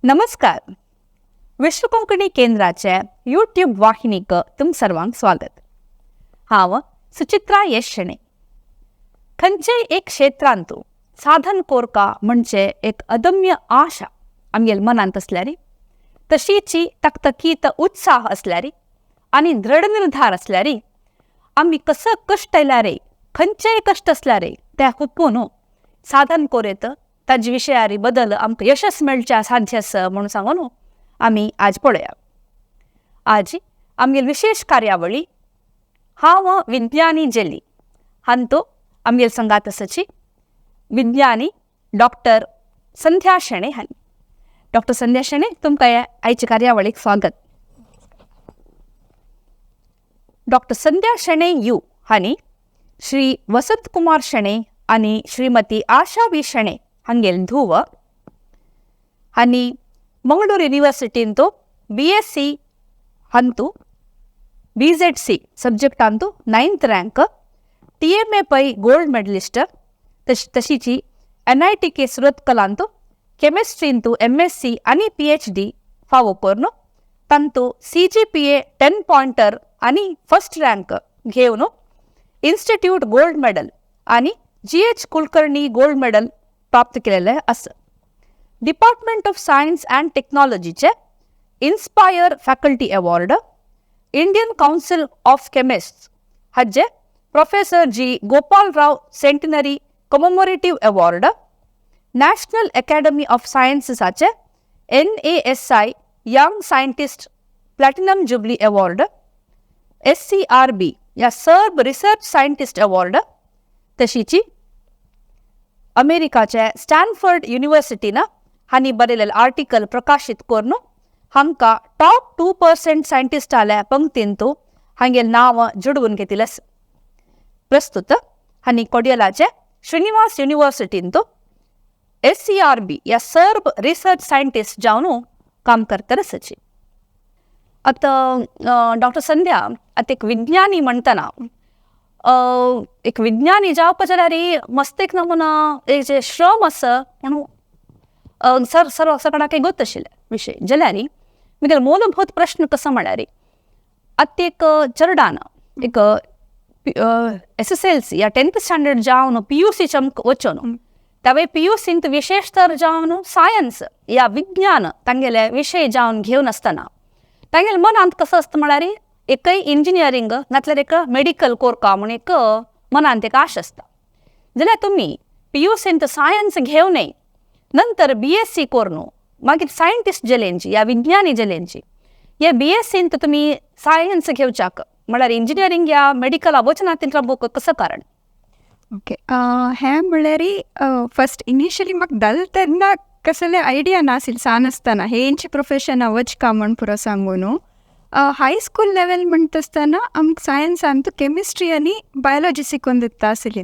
नमस्कार. विश्व कोंकणी केंद्राचे यूट्यूब वाहिनीक तुम सर्वांक स्वागत. हांव सुचित्रा यश शेणै. खंयचेय एक क्षेत्रांतू साधन कोरका म्हणजे एक अदम्य आशा आमगेल मनांत आसल्यारी, तशीची तकतकीत उत्साह असल्यारी आनी दृढ निर्धार असल्यारी आमी कसं कश्ट आयल्यार, खंयचेय कश्ट आसल्यार ते हुपून साधन कोरेत ताजे विशयारी बदल आमकां यशस मेळच्या साध्य आसा म्हणून सांगून आमी आज पळोवया. आज आमगेल विशेश कार्यावळी हांव विज्ञानी जेली हांतू आमगेल संगात आसाची विज्ञानी डॉक्टर संध्या शेणै हांणी. डॉक्टर संध्या शेणै, तुमकां ह्या आयच्या कार्यावळीक स्वागत. डॉक्टर संध्या शेणै you हांणी श्री वसंत कुमार शेणै आनी श्रीमती आशा वी शेणै हांगेल धुव आनी मंगळूर युनिवर्सिटींतू BSc हांतू BZC सब्जेक्टांतू 9th rank, TMA Pai gold medalist, तशीची NITK सुरतकलांतू केमिस्ट्रींतू MSc आनी PhD फावो करून तांतू CGPA 10 pointer आनी फर्स्ट रँक घेवन इन्स्टिट्यूट गोल्ड मेडल आनी GH Kulkarni gold medal प्राप्त केलेले आसा. डिपार्टमेंट ऑफ सायन्स अँड टेक्नॉलॉजीचे inspire faculty award, Indian council of chemist हाजे professor G Gopal Rao centenary commemorative award, national academy of सायन्सेसाचे NASI young scientist platinum jubilee award, SCRB या SERB research scientist award, तशीची अमेरिकाचे Stanford युनिव्हर्सिटीन हांणी बरयलेले article प्रकाशीत करून हांकां टॉप 2% सायंटिस्टाल्या पंक्तींतू हांगेल नांव जुडवून घेतिल्लें आसा. प्रस्तुत हांणी कोडियलाचे श्रीनिवास युनिव्हर्सिटींतू SCRB या सर्ब रिसर्च सायंटिस्ट जावन काम करता आसाची. आतां डॉक्टर संध्या, आतां एक विज्ञानी म्हणटना एक विज्ञानी जावपा जाल्यार मस्त एक नमुना एक जे श्रम आसा म्हणून सर सर सगळ्याक गोत आशिल्लें विशय. जाल्यार म्हगेलो मूलभूत प्रश्न कसो म्हळ्यार आतां एक चेरडान एक SSLC या 10th standard जावन PUC चमक वचून त्यावेळी PUCंत विशेष तर जावन सायन्स या विज्ञान तांगेले विशय जावन घेवन आसतना तांगेले मनांत कसो आसता म्हळ्यार एकय इंजिनियरींग नातल्यार एक मेडिकल कोरका म्हूण एक मनांत एक आश आसता. जाल्यार तुमी PUCंत सायन्स घेवनय नंतर BSc करून मागीर सायंटिस्ट जेलेंची या विज्ञानी जेलेंची हे BScंत तुमी सायन्स घेवच्याक म्हळ्यार इंजिनियरींग या मेडिकला वचना तितलो कसो कारण? ओके, हें म्हळ्यार फस्ट इनिशियली म्हाका दल तेन्ना कसले आयडिया नाशिल्ली सान आसतना हेंची प्रोफेशना वचका म्हण पुरो सांगून. हाय स्कूल लेवल म्हणटा आसतना आमकां सायन्सान केमिस्ट्री आनी बायोलॉजी शिकोवन दिता आसली,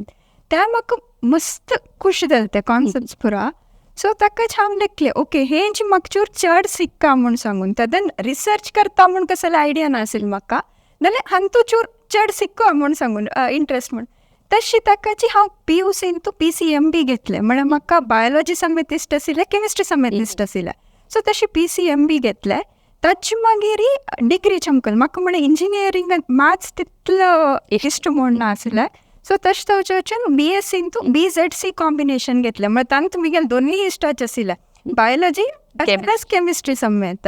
त्या म्हाका मस्त खूश जालें ते कॉन्सेप्ट्स पुरा. सो ताकाच हांव लेखलें ओके हेंची म्हाका चूर चड शिक्का म्हूण सांगून. तेदन रिसर्च करता म्हूण कसले आयडिया नाशिल्ली म्हाका, नाल्यार हांतू चूर चड शिक्को म्हूण सांगून इंट्रस्ट म्हूण. तशी ताकाची हांव PUCंतू PCMB घेतलें, म्हळ्यार म्हाका बायोलॉजी समेत इश्ट आशिल्लें, केमिस्ट्री समेत इश्ट आशिल्लें. सो तशी PCMB घेतलें. ताचे मागीर डिग्री चमकल म्हाका म्हळ्यार इंजिनियरींग मॅथ्स तितलो इश्ट म्हूण नाशिल्लें. सो तशें थंयच्यान BScंतू BZC combination घेतलें, म्हळ्यार तांतू म्हगेले दोनूय इश्टाचे आशिल्ले, बायोलॉजी प्लस केमिस्ट्री समेत.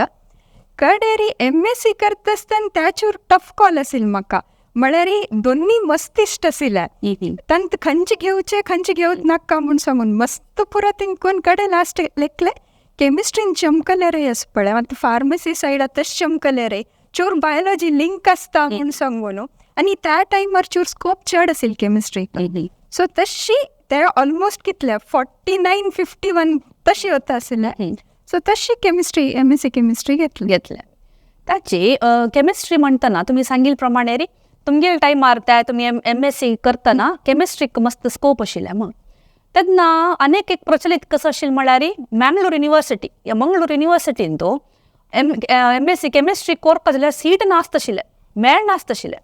कडेरी MSc करता आसतना त्याचेर टफ कॉल आशिल्लो म्हाका, म्हळ्यार दोनूय मस्त इश्ट आशिल्ले, तांत खंयचे घेवचे खंयचे घेवच नाका म्हूण सांगून मस्त पुरो तिंकून कडे लास्ट लेखले केमिस्ट्रीन चमकले रे अशें पळय. आतां फार्मसी सायड तशें चमकले रे चोर बायोलॉजी लिंक आसता म्हूण सांगून, आनी त्या टायमार चोर स्कोप चड आशिल्ली केमिस्ट्री. सो तशी ते ऑलमोस्ट कितले 49 51 तशी वता आशिल्ले. सो तशी केमिस्ट्री MSc chemistry घेतली. घेतले ताची केमिस्ट्री म्हणटना तुमी सांगिल्ले प्रमाणे रे तुमगेले टायमार त्या तुमी MSc करतना केमिस्ट्रीक मस्त स्कोप आशिल्लें म्हूण. तेन्ना अनेक एक प्रचलीत कसो आशिल्लें म्हळ्यार मँगलोर युनिवर्सिटी या मंगळूर युनिवर्सिटीन MSc chemistry कोरपा जाल्यार सीट नासताशिल्लें, मेळनासताशिल्लें.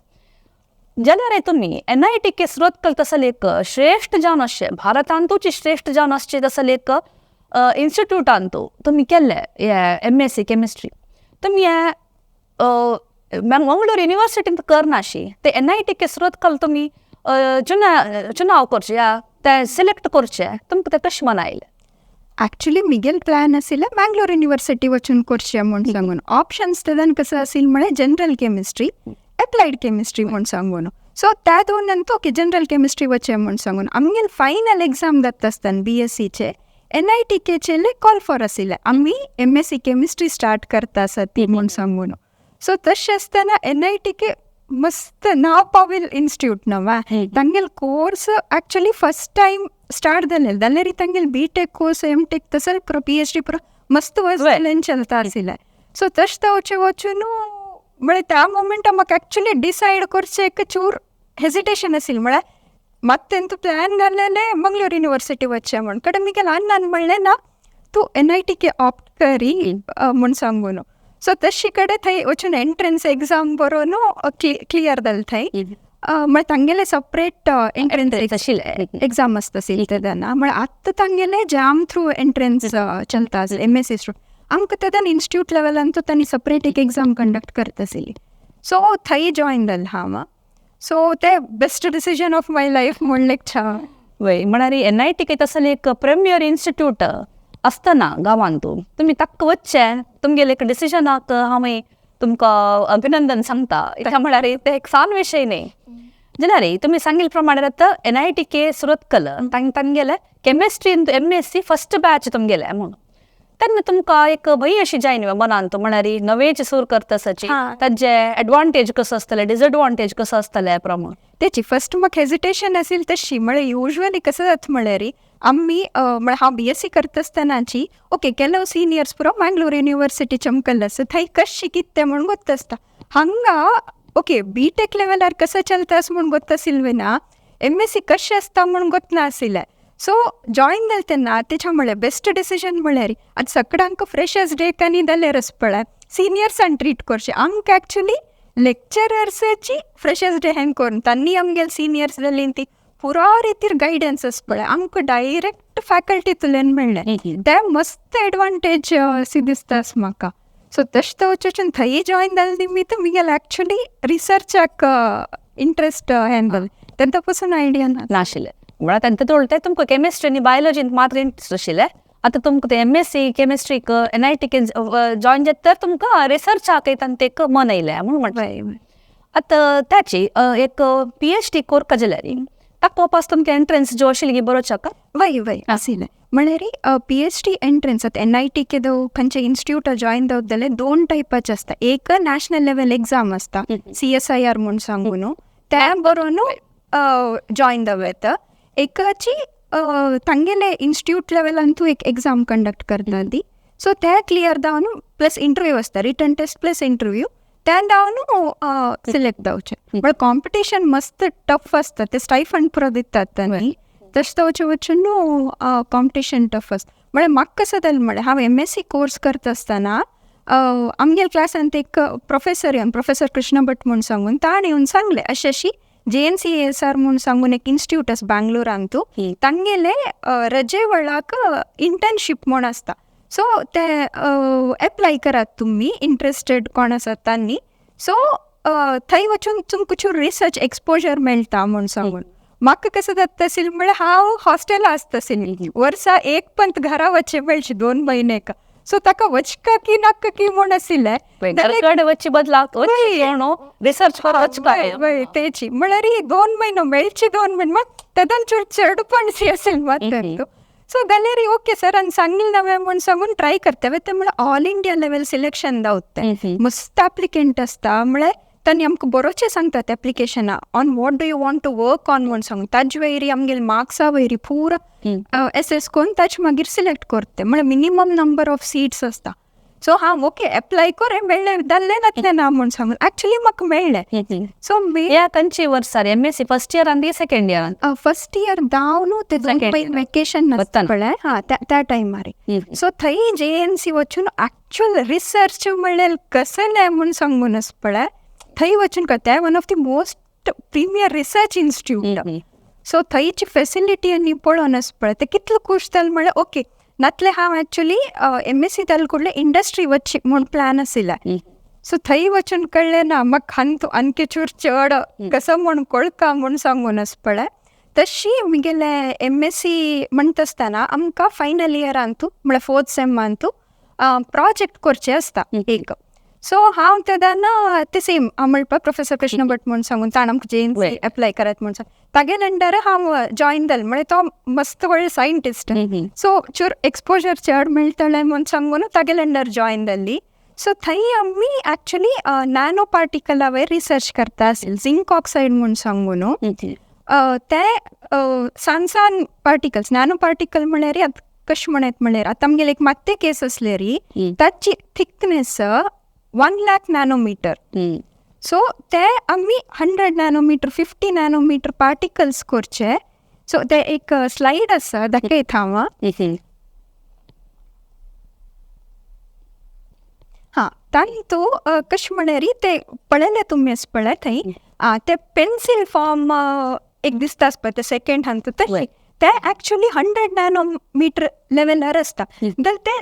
जाल्यार तुमी NITK सुरतकल तसले एक श्रेश्ठ जावन आसचें, भारतांतूच श्रेश्ठ जावन आसचें तसले एक इन्स्टिट्यूटान तुमी केल्ले एमएससी केमिस्ट्री तुमी मंगळूर युनिव्हर्सिटींत करनाशी ते एनआयटीके सुरतकल तुमी चुनाव करचे या ते सिलेक्ट करचे, तुमकां ते कशें मन आयलें? ॲक्च्युली मिगेल प्लॅन आशिल्लें मँगलोर युनिव्हर्सिटी वचून करचें म्हूण सांगून. ऑप्शन्स तेन्ना कसो आशिल्लें म्हळ्यार जनरल केमिस्ट्री, एप्लायड केमिस्ट्री म्हूण सांगून. सो त्या दोन नंतर ओके जनरल केमिस्ट्री वचें म्हूण सांगून आमगेल फायनल एग्जाम जाता आसतना बीएससीचे एनआयटीकेचे कॉल फॉर आशिल्लें आमी एमएससी केमिस्ट्री स्टार्ट करता आसा ती म्हूण सांगून. सो तशें आसतना एनआयटीके मस्त नांव पाविल इन्स्टिट्यूट नवा तांगेल course actually first time start जालें जाल्यार तांगेल B tech course M tech तसो पुरो पीएचडी पुरो मस्त वर्स चलता आशिल्लें. सो तशें वचून वचून म्हळ्यार त्या मोमेंटा म्हाका ॲक्च्युली डिसायड करचें एक चूर हेजिटेशन आशिल्लें. म्हळ्यार मात तेंतू प्लॅन घाल्लेलें मंगलोर युनिव्हर्सिटी वचचें म्हूण, कडेन मिगेल अण्णान म्हणलें ना तूं एनआयटीके ऑप्ट करी म्हूण सांगून. सो तशी कडेन थंय वचून एंट्रन्स एग्जाम बरोवन क्लियर जालें थंय. म्हळ्यार तांगेले सपरेट एंट्रन्स आशिल्लें एग्जाम आसता आशिल्लें तेन्ना. म्हळ्यार आतां तांगेले जाम थ्रू एंट्रन्स चलता आसलें एमएससी थ्रू. आमकां तेन्ना इन्स्टिट्यूट लेवलान तो तांणी सपरेट एक एग्जाम कंडक्ट करता आशिल्ली. सो थंय जॉयन जालें हांव. सो ते best decision of my life म्हणलें छा. वय म्हळ्यार एनआयटीके तसलें एक प्रिमियर इन्स्टिट्यूट आसतना गांवांत तुमी ताका वचचें तुमगेले एक डिसिजनाक हांवें तुमकां अभिनंदन सांगता. कित्याक म्हळ्यार ते एक सान विशय न्ही. जाल्यार तुमी सांगिल्ले प्रमाणे आतां एनआयटीके सुरतकल तांगेले केमिस्ट्रीन एमएससी फर्स्ट बॅच तुमगेले म्हूण तेन्ना तुमकां एक भंय अशी जाय न्ही मनांत, म्हळ्यार नवेच सूर करता आसाची ताजे एडवांटेज कसो आसतले डिसएडवांटेज कसो आसतले प्रमाण. तेची फर्स्ट म्हाका हेजिटेशन आशिल्ली तशी. म्हळ्यार युजली कसं जाता म्हळ्यार आमी म्हळ्यार हांव बीएससी करता आसतनाची ओके ಕೆಲವು सिनियर्स पुरो मँगलोर युनिव्हर्सिटी चमकल्ले आसा थंय कशें कितें तें म्हूण गोत्त आसता. हांगा ओके बी टेक लेवलार कसं चलता अशें म्हूण गोत्त आशिल्लें ना, एमएससी कशें आसता म्हूण गोत्त नाशिल्लें. सो जॉयन जालें तेन्ना तेच्या म्हळ्यार बेस्ट डिसिजन म्हळ्यार आतां सगळ्यांक फ्रेशर्स डेक आनी जाल्यार आसा पळय सिनियर्सान ट्रीट करचें. आमकां ॲक्च्युली लेक्चरर्साची फ्रेशर्स डे हें करून तांणी आमगेले सिनियर्स जालीं ती पुरा रितीर गायडन्स आसा पळय आमकां डायरेक्ट फॅकल्टी तुल्यान मेळ्ळें तें मस्त एडवांटेज सी दिसता आसा म्हाका. सो तशें वचून थंय जॉयन जालें निमित्त मुगेलें ॲक्च्युली रिसर्चाक इंट्रस्ट हें जालें तेन्ना पसून आयडिया ना नाशिल्लें. म्हळ्यार तेंका तें तुमकां केमिस्ट्री आनी बायोलॉजींत मात्र इंट्रस्ट आशिल्लें. आतां तुमकां तें एमएससी केमिस्ट्रीक एनआयटीके जॉयन जाता तर तुमकां रिसर्चाक तांकां एक मन येयलें म्हूण म्हणटा. आतां ताची एक पीएचडी करपा जाल्यार ताका वापस तुमकां एंट्रन्स ज्यो आशिल्ली बरोवच्याक? वय वय आशिल्लें. म्हळ्यार पीएचडी एंट्रन्स आतां एनआयटीके दव खंयचे इन्स्टिट्यूटा जॉयन जावत जाल्यार दोन टायपाचे आसता. एक नॅशनल लेवल एग्जाम आसता सीएसआयआर म्हूण सांगून तें बरोवन जॉयन जावं येता. एकाची तांगेले इन्स्टिट्यूट लेवलान तूं एक एग्जाम कंडक्ट करता ती. सो ते क्लियर जावन प्लस इंटरव्यू आसता, रिटन टेस्ट प्लस इंटरव्यू, ते जावन सिलेक्ट जावचें. पण कॉम्पिटिशन मस्त टफ आसता, ते स्टायफंड पुरो दितात तांणी तशें वचून वचून कॉम्पिटिशन टफ आसता. म्हळ्यार म्हाका कसो जालें म्हळ्यार हांव एमएससी कोर्स करता आसतना आमगेल्या क्लासांत एक प्रोफेसर येवन प्रोफेसर कृष्ण भट म्हूण सांगून ताणें येवन सांगलें अशें अशी जेएनसीएसआर म्हूण सांगून एक इन्स्टिट्यूट आसा बँगलोरांत तांगेले रजे वेळाक इंटर्नशीप म्हूण आसता. सो ते एप्लाय करात तुमी इंट्रस्टेड कोण आसा तांणी. सो थंय वचून तुमकां चूर रिसर्च एक्सपोजर मेळटा म्हूण सांगून. म्हाका कसं जाता आशिल्लें म्हळ्यार हांव हॉस्टेला आसता आशिल्लें वर्सा एक पंत घरा वचचें मेळचें 2 म्हयनेक. सो ताका वचका की नाका की म्हूण आशिल्लें. वचचे बदलाक रिसर्च वय तेची म्हळ्यार 2 म्हयनो मेळचे 2 म्हयने मात तेदोन चूर चेडपण सी आशिल्लें मात. सो जाल्यार ओके सरान सांगलें हांवें म्हूण सांगून ट्राय करता तें म्हळ्यार ऑल इंडिया लेवल सिलेक्शन जावता तें मस्त एप्लिकेंट आसता. म्हळ्यार तांणी आमकां बरोचें सांगतात एप्लिकेशना on what do you want to work on म्हूण सांगून ताजे वयरी आमगेले मार्क्सा वयरी पुरा एसेस करून ताजे मागीर सिलेक्ट करता. म्हळ्यार मिनिमम नंबर ऑफ सिट्स आसता. सो हांव ओके एप्लाय कर मेळ्ळें जाल्लें नातलें ना म्हूण सांगून ॲक्च्युली म्हाका मेळ्ळें. सो ह्या खंयचे वर्सार एमएससी फर्स्ट इयर आनी सेकंड इयर? फर्स्ट इयर जावन ते 2 वेकेशन आसता पळय हां त्या टायमार. सो थंय जेएनसी वचून ॲक्च्युअल रिसर्च म्हणल्यार कसलें म्हूण सांगून आसा पळय थंय वचून करता one of the most premier research institute. So थंयची facility आनी पळोवन आसा पळय तें कितलो खूश जालें म्हळ्यार ओके नातले हांव एक्चुली एम.एस.सी जाले कुडले इंडस्ट्री वचची म्हूण प्लॅन आशिल्लें. सो थंय वचून कळ्ळें ना म्हाका हांतू आणखी चूर चड कसो म्हूण कळका म्हूण सांगून आस पळय. तशी म्हगेले एम.एस.सी म्हणटा आसतना आमकां फायनल इयरांतू म्हळ्यार फोर्थ सेमांतू प्रोजेक्ट करचें आसता एक. सो हांव तेन्ना ते सेम हांव म्हणपा प्रोफेसर कृष्ण भट म्हूण सांगून ताणें आमकां जे.एन.सी एप्लाय करात म्हूण सांग तागेले अंडर हांव जॉयन जालें म्हळ्यार तो मस्त व्हडलो सायंटिस्ट. सो चूर एक्सपोजर चड मेळटलें म्हूण सांगून तागेले अंडर जॉयन जाल्ली. सो थंय आमी एक्चुली नॅनो पार्टिकला वयर रिसर्च करता आशिल्ली झिंक ऑक्सायड म्हूण सांगून. ते सान सान पार्टिकल्स नॅनो पार्टिकल म्हळ्यार आतां कशें म्हणत म्हळ्यार आतां आमगेले एक मात्ते केस आसलेरी ताची थिकनेस 1 लाख नॅनोमीटर. सो ते आमी 100 नॅनोमीटर 50 नॅनोमीटर पार्टिकल्स करचे. सो ते एक स्लायड आसा दाखयता हांव. हां तातूं कशें म्हळ्यार ते पळयलें तुमी अशें पळय थंय ते पेन्सील फॉर्म एक दिसता आसता पळय ते सेकेंड हांतू तशें ते एक्चुली 100 नॅनोमीटर लेवलार आसता. जाल्यार ते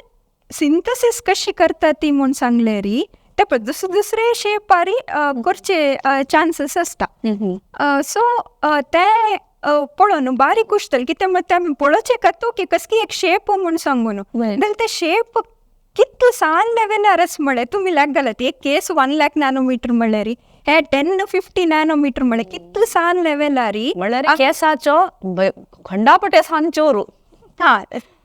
सिंथसीस कशी करता ती म्हूण सांगलेरी ते पळय दुसरे दुसरे शेपारी करचे चान्सीस आसता. सो ते पळोवन बारीक गोश्ट कितें म्हणटा ते आमी पळोवचें खातो की कसली एक शेप म्हूण सांगून. जाल्यार ते शेप कितलो सान लेवलार आसा म्हळ्यार तुमी लायक घालात एक केस 1 लाख नॅनोमीटर म्हळ्यार हे 10-50 नॅनोमीटर म्हळ्यार कितलो सान लेवलारी म्हळ्यार केसाचो खंडापटे सान चोरू. हां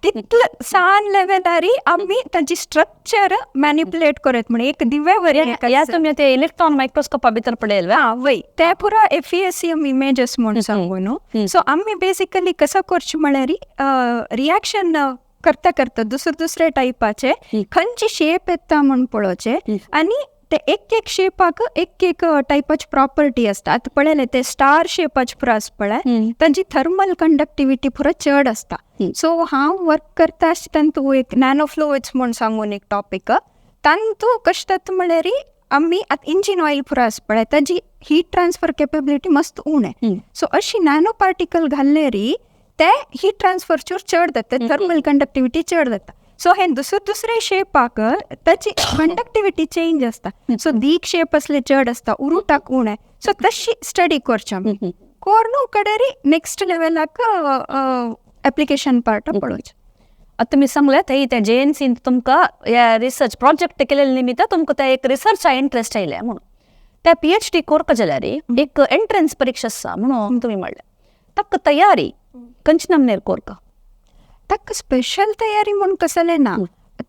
तितले सान लेवलारी आमी ताची स्ट्रक्चर मॅनिपुलेट करत म्हण एक दिव्या वरी. ह्या तुमी ते इलेक्ट्रॉन मायक्रोस्कोपा भितर पळयले. हां वय ते पुरा एफ.ई.एस.ई.एम इमेजस म्हूण सांगू न्हू. सो आमी बेसिकली कसो करचें म्हळ्यार रिएक्शन करता करता दुसरे दुसरे टायपाचे खंयची शेप येता म्हूण पळोवचें आनी ते एक एक शेपाक एक एक टायपाची प्रॉपर्टी आसता. आतां पळयलें ते स्टार शेपाचे पुरो आसा पळय तांची थर्मल कंडक्टिविटी पुरो चड आसता. सो हांव वर्क करता आसता तांतू एक नॅनो फ्लुइड्स म्हूण सांगून एक टॉपीक तांतू कशें जाता म्हळ्यार आमी आतां इंजीन ऑयल पुरो आसा पळय ताजी हीट ट्रान्सफर केपेबिलिटी मस्त उणें. सो अशी नॅनो पार्टिकल घाल्लेरी ते हीट ट्रान्सफर चूर चड जाता, थर्मल कंडक्टिविटी चड जाता. सो हे दुसरे दुसरे शेपाक ताची कंडक्टिविटी चेंज आसता. सो दीक शेप असले चड आसता, उरुटाक उणें. सो तशी स्टडी करची आमी कोरून कडेरी नेक्स्ट लेवलाक एप्लिकेशन पार्ट पळोवचें. आतां तुमी सांगलें थंय ते जे.एन.सीन तुमकां ह्या रिसर्च प्रोजेक्ट केलेले निमित्त तुमकां ते एक रिसर्चा इंट्रस्ट आयलें म्हणून त्या पी.एच.डी करपा जाल्यार एक एंट्रन्स परिक्षा आसा म्हणून तुमी म्हणलें. ताका तयारी खंयचे नामनेर करता? ताका स्पेशल तयारी म्हूण कसलें ना.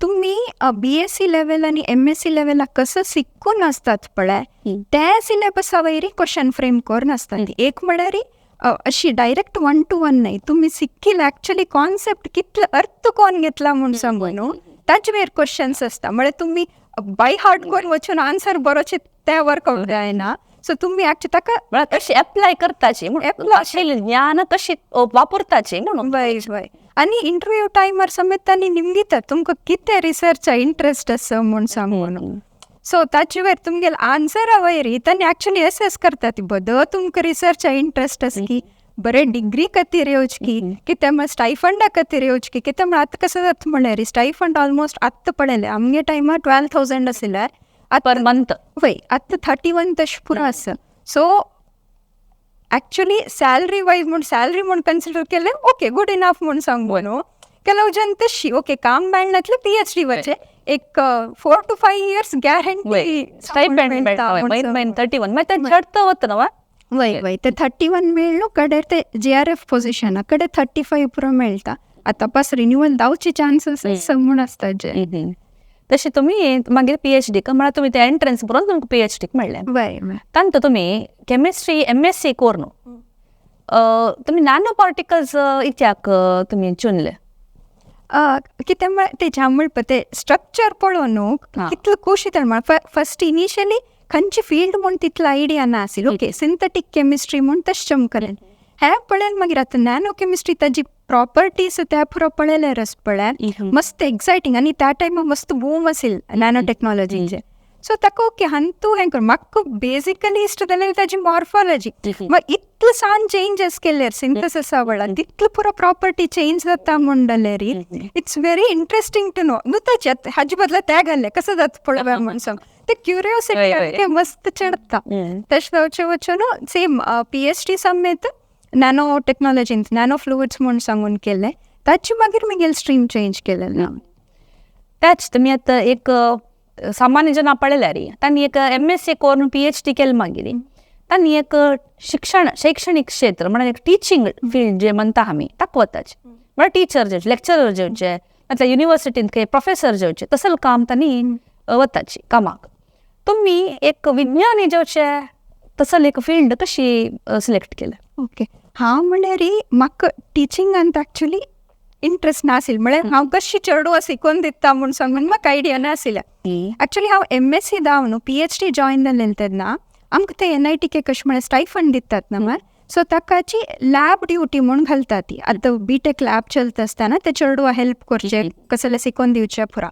तुमी बी.एस.सी लेवल आनी एम.एस.सी लेवलाक कसो शिकून आसतात पळय त्या सिलेबसा वयरी क्वेश्चन फ्रेम करून आसतात. एक म्हळ्यार अशी डायरेक्ट 1 to 1 न्हय, तुमी शिकील एक्चुली कॉन्सेप्ट कितलो अर्थ कोण घेतला म्हूण सांगू न्हू ताचे वयर क्वेश्चन्स आसता. म्हळ्यार तुमी बाय हार्ट करून वचून आन्सर बरोवचे ते वर्कआउट जायना. सो तुमी एक्चुली ताका म्हळ्यार कशी एप्लाय करताची म्हूण ज्ञान कशी वापरताची म्हणून. वय वय आनी इंटरव्यू टायमार समेत तांणी निमगितात तुमकां कितें रिसर्चा इंट्रस्ट आसा म्हूण सांगून. सो ताचे वयर तुमगेले आन्सरा वयर तांणी एक्चुली एसेस करतात बदो तुमकां रिसर्चा इंट्रस्ट आसा की बरें डिग्री खातीर येवची की कितें म्हळ्यार स्टायफंडा खातीर येवची की कितें म्हळ्यार आतां कसो जाता म्हळ्यार स्टायफंड ऑलमोस्ट आत्तां पळयलें आमगे टायमार 12,000 आशिल्लें पर मंथ. वय आतां 31 तशें पुरो आसा. सो एक्चुली सॅलरी वायज म्हूण सॅलरी म्हूण कन्सिडर केलें ओके गुड इनफ म्हूण सांगू न्हू. ಕೆಲವು ಜನ ತಶಿ ಓಕೆ काम मेळनातलें पी.एच.डी वचें एक 4 to 5 years guarantee stipend मेळटा म्हयन म्हयन 31 मागीर तें चडता वता न्हू. वय वय ते 31 मेळ्ळो कडेर ते जे.आर.एफ पोजिशना कडेन 35 पुरो मेळटा. आतां पास रिन्युअल जावचे चान्सीस आसा म्हूण आसता जे. तशें तुमी मागीर पी.एच.डी म्हळ्यार तुमी ते एंट्रन्स बरोवन तुमकां पी.एच.डीक मेळ्ळें. वय वय तांतू तुमी केमिस्ट्री एम.एस.सी करून तुमी नॅनो पार्टिकल्स इत्याक तुमी चुनले? कितें म्हळ्यार तेज्या म्हणपा ते स्ट्रक्चर पळोवन न्हू कितलो खोशी जाता म्हळ्यार फस्ट इनिशियली खंयची फिल्ड म्हूण तितलो आयडिया ना आशिल्ली. ओके सिंथेटीक केमिस्ट्री म्हूण तशें चमकलें हें पळयन मागीर आतां नॅनो केमिस्ट्री ताजी प्रॉपर्टीज त्या पुरो पळयल्यार आसा पळय मस्त एक्सायटींग आनी त्या टायमार मस्त बूम आशिल्लें नॅनो टॅक्नोलॉजीचें. सो ताका ओके हांतू हें कर म्हाका बेजिकली इश्ट जाल्यार ताजी मॉर्फॉलॉजी मागीर इतलो सान चेंजस केल्यार सिंथसिसा वेळार तितलो पुरो प्रॉपर्टी चेंज जाता म्हूण जाल्यार it's very interesting to know. न्हू ताचे हाजे बदला त्या घाल्लें कसं जाता पळोवया म्हूण सांग ते क्युरियोसिटी मस्त चडता. तशें जावचें वचून सेम PhD समेत नॅनो टेक्नॉलॉजीन नॅनो फ्लुइड्स म्हूण सांगून केलें ताचे मागीर म्हगेलें स्ट्रीम चेंज केलें. त्याच तुमी आतां एक सामान्य जना पळयल्यार तांणी एक MSc करून PhD केलें मागीर तांणी एक शिक्षण शैक्षणिक क्षेत्र म्हळ्यार एक टिचींग फील्ड जे म्हणटा आमी ताका वताचे म्हळ्यार टिचर जेवचे लेक्चरर जेवचे नाजाल्यार युनिवर्सिटीन खंय प्रोफेसर जेवचे तसलें काम तांणी वताची कामाक. तुमी एक विज्ञानी जेवचे तसलें एक फील्ड कशी सिलेक्ट केलें? ओके हांव म्हणल्यार म्हाका टिचिंगांत एक्चुली इंट्रस्ट नाशिल्लो म्हळ्यार हांव कशी चेडवां शिकोवन दिता म्हूण सांगून म्हाका आयडिया नाशिल्लें. एक्चुली हांव MSc जावन न्हू PhD join जालें तेन्ना आमकां ते NITK कशें म्हळ्यार स्टायफंड दितात न्हू सो ताकाची लॅब ड्युटी म्हूण घालता ती आतां BTech lab चलता आसतना ते चेडवां हेल्प करचे कसलें शिकोवन दिवचें पुरा.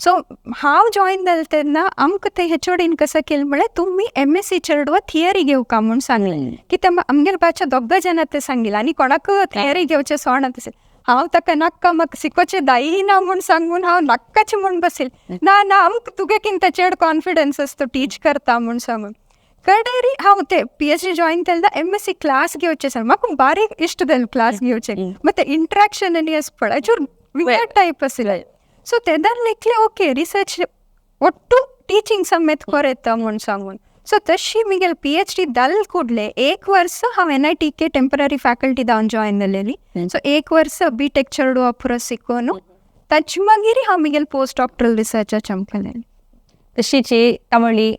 सो हांव जॉयन जालें तेन्ना आमकां ते HODन कसं केलें म्हळ्यार तुमी MSc चेडवां थियरी घेवका म्हूण सांगलें कित्याक आमगेले बाच्या दोग जाणां तें सांगिल्लें आनी कोणाक थियरी घेवचें सोण तशें हांव ताका नाक्का म्हाका शिकोवचें दायी ना म्हूण सांगून हांव नाक्काचें म्हूण बसील ना ना आमकां तुगे कितें चड कॉन्फिडन्स आसता टीच करता म्हूण सांगून कडेरी हांव ते PhD join केलें MSc class घेवचें सांग म्हाका बारीक इश्ट जालें क्लास घेवचें मागीर ते इंट्रॅक्शन आनी अशें पळय चूर वियर्ड टायप आशिल्लें. सो तेन्ना लेखलें ओके रिसर्च ಒಟ್ಟು टीचिंग समेत कोरेता म्हूण सांगून. सो तशी म्हगेलें PhD जाल कुडलें एक वर्स हांव NITK temporary faculty जावन जॉयन जालेली. सो एक वर्स BTech चेडवां पुरो शिकोवन ताचे मागीर हांव म्हगेलें पोस्ट डॉक्टरल रिसर्चा चमकलें. तशीची तांबडी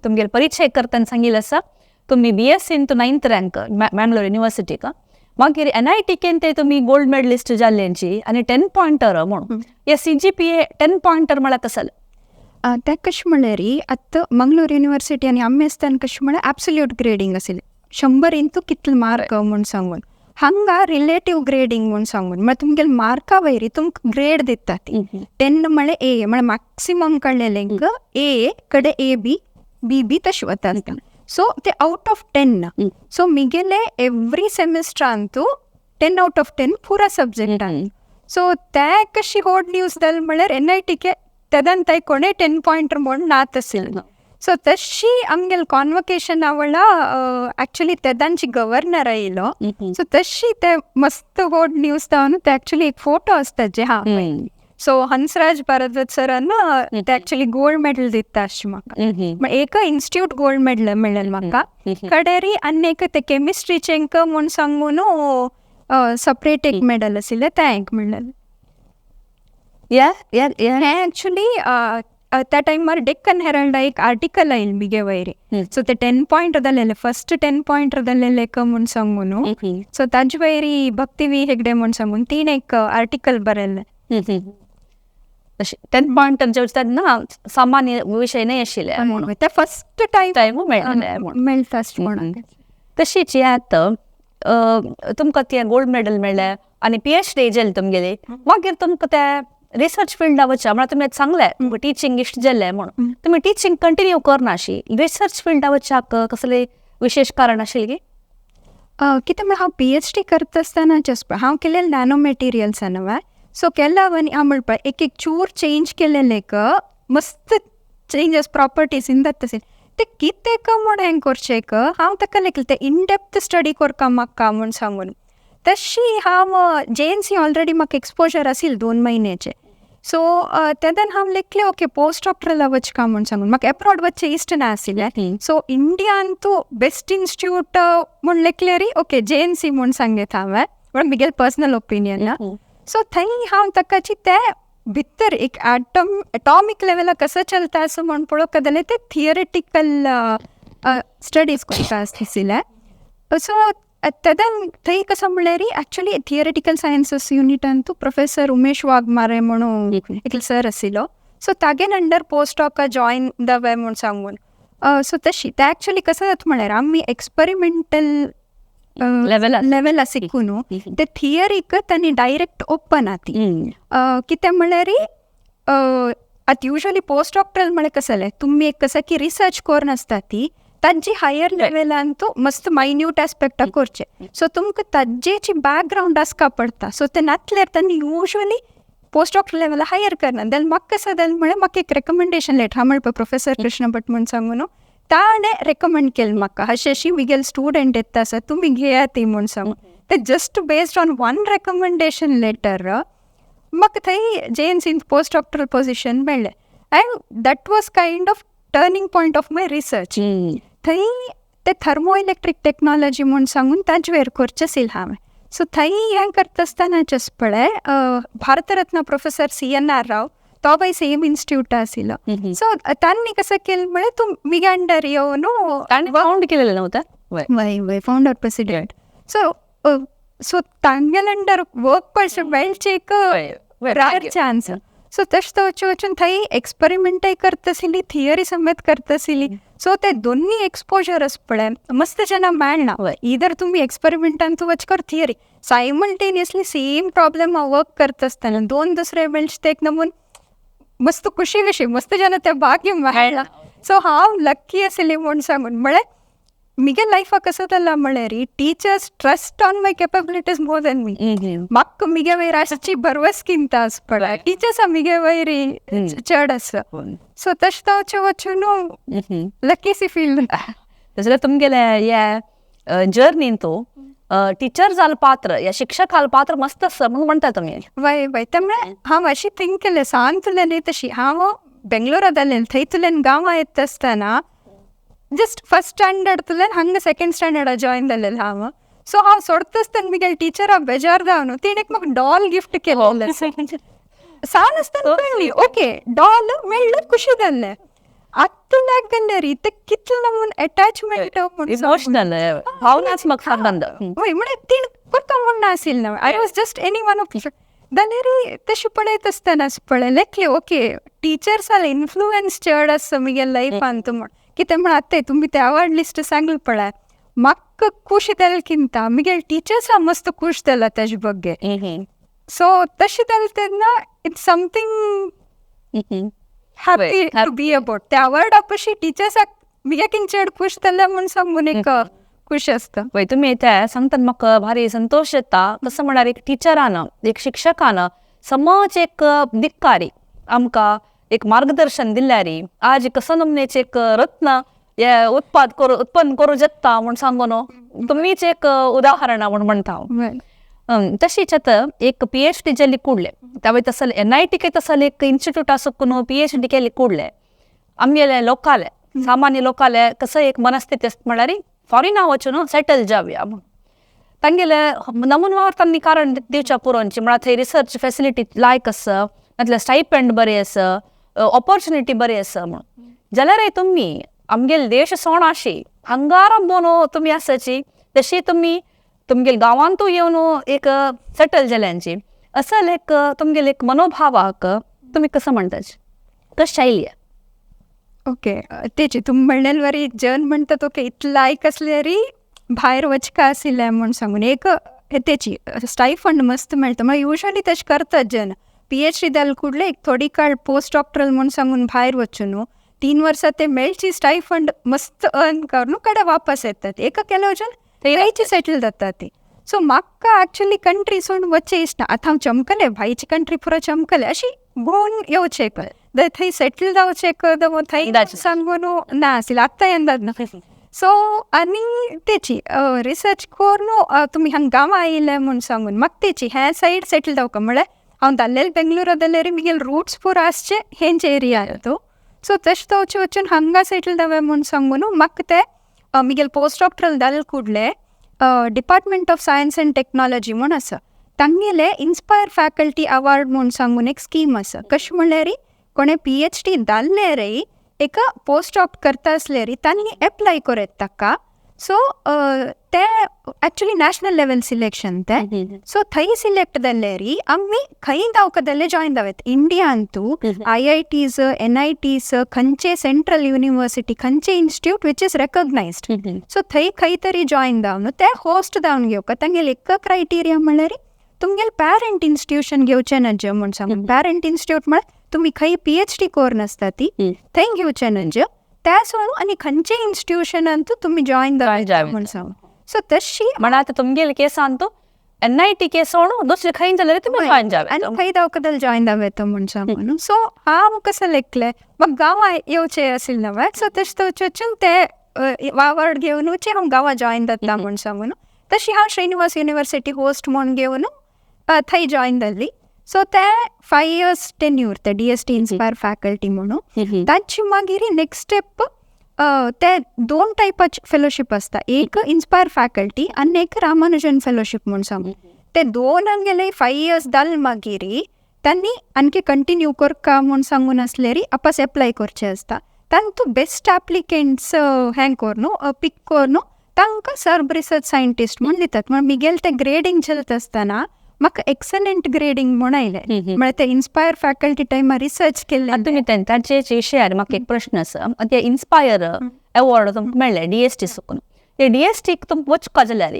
तुमगेले परिचय करतना सांगिल्लें आसा तुमी BSc तूं 9th rank Mangalore युनिवर्सिटीक मागीर NITK ते तुमी गोल्ड मेडलिस्ट जाल्ल्यांची आनी 10 पॉयंटर म्हणून हे CGPA 10 pointer म्हळ्यार कसलें? तें कशें म्हळ्यार आतां मंगलोर युनिवर्सिटी आनी आमी आसतना कशें म्हळ्यार एब्सोल्यूट ग्रेडींग आशिल्लें 100 इंतू कितले मार्क म्हूण सांगून हांगा रिलेटीव ग्रेडींग म्हूण सांगून म्हळ्यार तुमगेले मार्का वयर तुमकां ग्रेड दिता ती 10 म्हळ्यार A म्हळ्यार मॅक्सिमम काडलेलें A कडे AB BB तशें वता आसता. सो ते out of 10. सो म्हगेले एवरी सेमिस्टरांतू 10 out of 10 पुरा सब्जेक्टान. सो ते कशी होड न्यूज जाल म्हळ्यार NITK तेदान ताय कोणें 10 पॉयंटर म्हूण नात आशिल्लें. सो तशी आमगेले कॉन्वकेशना वेळा एक्चुली तेदांची गव्हर्नर आयलो. सो तशी ते मस्त होड न्यूज जावन ते एक्चुली एक फोटो आसता जे हा सो हंसराज भारद्वाज सरान ते एक्चुली गोल्ड मेडल दिता अशें म्हाका एक इन्स्टिट्यूट गोल्ड मेडल मेळ्ळें म्हाका कडेरी आनी एक ते केमिस्ट्रीचें म्हूण सांगून सपरेट एक मेडल आशिल्लें तें एक मेळ्ळें. हें एक्चुली त्या टायमार डेक्कन हेराल्डा एक आर्टिकल आयलें म्हगे वयर. सो ते 10 पॉयंटर जालेले फर्स्ट 10 पॉयंटर जालेले म्हूण सांगून सो ताजे वयर भक्ती वी हेगडे म्हूण सांगून तिणें एक आर्टिकल बरयलें. तशें 10 पॉयंटर जे तेन्ना सामान्य विशय न्हय आशिल्ले म्हणून ते फर्स्ट टायम मेळ्ळें म्हूण मेळटा म्हणून. तशीच हें आतां तुमकां तें गोल्ड मेडल मेळ्ळें आनी PhD जाली तुमगेली मागीर तुमकां तें रिसर्च फिल्डा वचचें म्हळ्यार तुमी आतां सांगलें तुमकां टिचींग इश्ट जालें म्हणून तुमी टिचींग कंटिन्यू करनाशी रिसर्च फिल्डा वचच्याक कसलें विशेश कारण आशिल्लें की? कितें म्हळ्यार हांव PhD करता आसतनाच हांव केलें नॅनो मटेरियल्सान न्हू सो केला आनी हांव म्हणपा एक एक चूर चेंज केलेलें मस्त चेंजस प्रॉपर्टीज इन जाता ते कितें म्हूण हें करचें हांव ताका लेखलें तें इन डेप्थ स्टडी करपा म्हाका म्हूण सांगून. तशी हांव JNC already म्हाका एक्सपोजर आशिल्लें 2 म्हयन्याचें. सो तेन्ना हांव लेखलें ओके पोस्ट डॉक्टरला वचका म्हूण सांगून म्हाका एब्रॉड वचचें इश्ट नाशिल्लें. सो इंडियान तूं बेस्ट इन्स्टिट्यूट म्हूण लेखल्यार ओके JNC म्हूण सांगता हांवें म्हळ्यार म्हगेलें पर्सनल ओपिनियन. सो थंय हांव ताकाची ते भितर एक एटॉमीक लेवला कसं चलता असं म्हूण पळोवंक जाल्यार ते थियरिटिकल स्टडीज करता आशिल्लें. सो तेन्ना थंय कसं म्हणल्यार एक्चुली थियरिटिकल सायन्सीस युनिटांतू प्रोफेसर उमेश वाघमारे म्हणून एकलो सर आशिल्लो. सो तागेन अंडर पोस्ट डॉका जॉयन जावे म्हूण सांगून. सो तशी ते एक्चुली कसं जाता म्हळ्यार आमी एक्सपेरिमेंटल लेवल शिकून न्हू ते थियरीक तांणी डायरेक्ट ओपन आती कितें म्हणल्यार आतां युजली पोस्ट डॉक्टरल म्हळ्यार कसं जालें, तुमी एक कसं की रिसर्च करून आसता ती तांची हायर लेवलान तूं मस्त मायन्यूट एस्पेक्टा करचे, सो तुमकां ताजेची बॅकग्रावंड आसका पडटा. सो ते नातल्यार तांणी युजली पोस्ट डॉक्टर लेवला हायर करना. जाल्यार म्हाका कसं जालें म्हळ्यार म्हाका एक रेकमेंडेशन लेटर हा म्हणपा प्रोफेसर कृष्ण भट म्हूण सांगून न्हू, ताणें रेकमेंड केलें म्हाका, अशें अशी म्हगेले स्टुडंट येता आसा, तुमी घेयात ती म्हूण सांगून. ते just based on one recommendation letter म्हाका थंय जे N scene post doctoral position मेळ्ळें, and that was kind of turning point of my research. थंय ते थर्मो इलेक्ट्रीक टेक्नॉलॉजी म्हूण सांगून ताजे वयर करचें आशिल्लें हांवें. सो थंय हें करता आसतनाच पळय भारतरत्न प्रोफेसर सी.एन.आर. राव तो बाय सेम इन्स्टिट्यूट आशिल्लो. सो तांणी कसं केलें म्हळ्यार तूं मिगे अंडर येवन ताणें फाउंड केलेलं नव्हतं. वय वय, फाउंडर प्रेसिडेंट. सो सो तांगेले अंडर वर्क पळोवचें मेळचें एक रार चान्स. सो तशें वचून वचून थंय एक्सपेरिमेंटय करता आशिल्ली, थियरी समेत करता आशिल्ली. सो ते दोन्ही एक्सपोजर आसा पळय मस्त जेन्ना मेळना, इधर तुमी एक्सपेरिमेंटान तूं वच कर theory simultaneously same problem work करता आसतना दोन दुसरे मेळचे ते एक नमून मस्त खुशी कशी मस्त जेन्ना तें भाग्य मेळ्ळा. सो हांव लक्की आशिल्ली म्हूण सांगून. म्हळ्यार मिगे लायफाक कसं जालां म्हळ्यार teachers trust on my capabilities more than me. म्हाका मिगे वयर आसची भरवस किंता आसा पळय टिचर्सा मिगे वयर चड आसा. सो तशें वचून वचून लकीसी फील. तसले तुमगेले हे जर्नीन तूं टिचर जाल पात्र या शिक्षकाल पात्र मस्त आसा म्हणून म्हणटा तुमी. वय वय, त्यामुळे हांव अशी थिंक केलें सान तुल्यान तशी हांव बेंगलोरा जालें, थंय तुल्यान गांवां येता आसतना जस्ट फर्स्ट स्टँडर्ड तुल्यान हांगा सेकंड स्टँडर्डा जॉयन जालेलें हांव. सो हांव सोडता आसतना मिगेले टिचरा बेजार जावन तिणें एक म्हाका डॉल गिफ्ट केलेलें. सान आसतना कळ्ळी ओके डॉल मेळ्ळें, खुशी जालें. आतां लागलें रे ते कितलें नमून अटॅचमेंट. इमोशनल भावनात्मक संबंध. वय, म्हळ्यार तिणें करता म्हूण नाशिल्लें, I was just any one of जाल्यार तशें पळयत आसतना पळय लेखलें ओके टिचर्साले इन्फ्लुयन्स चड आसा मिगे लायफान तूं म्हण. कितें म्हण आतां तुमी ते अवॉर्ड लिस्ट सांगलें पळय, म्हाका खूश जालें किंता मिगे टिचर्सा मस्त खूश जाला तेजे बग्गे. सो तशें जालें तेन्ना it's something happy to be about. ते अवॉर्डा पशी टिचर्साक मिगे किन चड खूश जालें म्हूण सांगून एक खूश आसता. वय, तुमी ते सांगतात म्हाका भारी संतोश येता. कसं म्हळ्यार एक टिचरान एक शिक्षकान समज एक दिक्कारी आमकां एक मार्गदर्शन दिल्यारी आज कसं नमनेचे एक रत्न हे उत्पाद करू उत्पन्न करूं शकता म्हूण सांगू न्हू, तुमीच एक उदाहरण म्हूण म्हणटा हांव. तशीच आतां एक पीएचडी जेली कुडले त्यावेळी तसले एन.आय.टी के तसले एक इन्स्टिट्यूट आसूंक न्हू पीएचडी केली कुडले आमगेले लोकाले सामान्य लोकाले कसं एक मनस्थिती आसता म्हळ्यार फॉरेना वचून सेटल जावया म्हूण तांगेले नमूनवार तांणी कारण दिवच्या पुरोवची म्हळ्यार थंय रिसर्च फेसिलिटी लायक आसा, नातल्यार स्टायपेंड बरें आसा, ऑपॉर्च्युनिटी बरी आसा म्हणून. जाल्यारय तुमी आमगेले देश सोणाशी हांगार आंबोन तुमी आसाची तशी तुमी तुमगेले गांवांतूय येवन एक सेटल जाल्यांची असल एक तुमगेले एक मनोभावाक तुमी कसं म्हणटाची कशी शैली? ओके, तेची तुमी म्हणलेले वरी जन म्हणटात ओके इतलें लायक आसल्यारी भायर वचका आशिल्लें म्हूण सांगून एक तेची स्टायफंड मस्त मेळटा. मागीर युजली तशें करतात जन पीएचडी जाले कुडले एक थोडी काळ पोस्ट डॉक्टरल म्हूण सांगून भायर वचून न्हू 3 वर्सां ते मेळची स्टायफंड मस्त अर्न करून कडेन वापस येतात. एका केल्या वचून थंयची सेटल जाता ती. सो म्हाका एक्चुली कंट्री सोडून वचचें इश्ट आतां हांव चमकलें भायची कंट्री पुरो चमकलें अशी भोंवन येवचें थंय सेटल जावचें थंय सांगून ना आशिल्लें आतां येन्ना ना. सो आनी तेची रिसर्च करून तुमी हांगा गांवां आयिल्ले म्हूण सांगून म्हाका तेची हे सायड सेटल जावका म्हळ्यार हांव दाल्लेले बेंगलोरा जाल्यार म्हगेले रुट्स पुरो आसचे हेंचे एरिया तो. सो तशें वचून वचून हांगा सेटल जावया म्हूण सांगून म्हाका ते म्हगेले पोस्ट डॉक्टरल जाले कुडले department of science and technology म्हूण आसा तांगेले इन्स्पायर फॅकल्टी अवॉर्ड म्हूण सांगून एक स्कीम आसा. कशें म्हणल्यार कोणें पीएचडी जाल्ले रे एका पोस्ट डॉक करता आसल्यार तांणी एप्लाय करूं येता ताका. सो ते एक्चुली नॅशनल लेवल सिलेक्शन ते. सो थंय सिलेक्ट जाल्यार आमी खंय गावका जाल्यार जॉयन जावं येता इंडियांतू आय.आय.टीज एन.आय.टीज खंयचे सेंट्रल युनिवर्सिटी खंयचे institute which is recognised. So थंय खंय तरी जॉयन जावन ते होस्ट जावन घेवका तांगेले एक क्रायटेरिया म्हणल्यार तुमगेले पॅरंट इन्स्टिट्यूशन घेवचें ना जे म्हूण सांगून. पॅरंट इन्स्टिट्यूट म्हळ्यार तुमी खंय पीएचडी कोर्न आसता ती थंय घेवचें नज त्या सोडून आनी खंयचे इन्स्टिट्यूशनांतू तुमी जॉयन जाय म्हूण सांग. सो तशी म्हळ्यार आतां तुमगेले केसान तूं एनआयटी केस सोडून दुसरे खंय जाल्यार तुमी जॉयन जावे. आनी खंय दावकदल जॉयन जावे म्हूण सांगून. सो हांव कसं लेखलें म्हाका गांवां येवचें आशिल्लें नवें. सो तशें वचून ते वावर्ड घेवनूच हांव गांवां जॉयन जाता म्हूण सांगून. तशी हांव श्रीनिवास युनिवर्सिटी होस्ट म्हूण घेवन थंय जॉयन जाल्ली. सो ते 5 इयर्स टेन्यूर ते डीएसटी इन्स्पायर फॅकल्टी म्हणून. तांची मागीर नेक्स्ट स्टेप ते 2 टायपाचे फेलोशीप आसता, एक इन्स्पायर फॅकल्टी आनी एक रामानुजन फेलोशीप म्हूण सांगू. ते 2 गेले 5 इयर्स जाल मागीर तांणी आणखी कंटिन्यू करका म्हूण सांगून आसलेरी आपास एप्लाय करचे आसता. तांतू बेस्ट एप्लिकेंट्स हें करून पीक करून तांकां सर्ब रिसर्च सायंटिस्ट म्हूण दितात. म्हण मिगेल ते ग्रेडींग चलत आसतना म्हाका एक्सलंट ग्रेडींग म्हूण आयलें. म्हळ्यार ते इन्स्पायर फॅकल्टी टायमार रिसर्च केल्लें. आतां तुमी तांचे विशयार म्हाका एक प्रश्न आसा. ते इन्स्पायर अवॉर्ड तुमकां मेळ्ळें डीएसटी सुकून, ते डीएसटीक तुमकां वचपा जाल्यार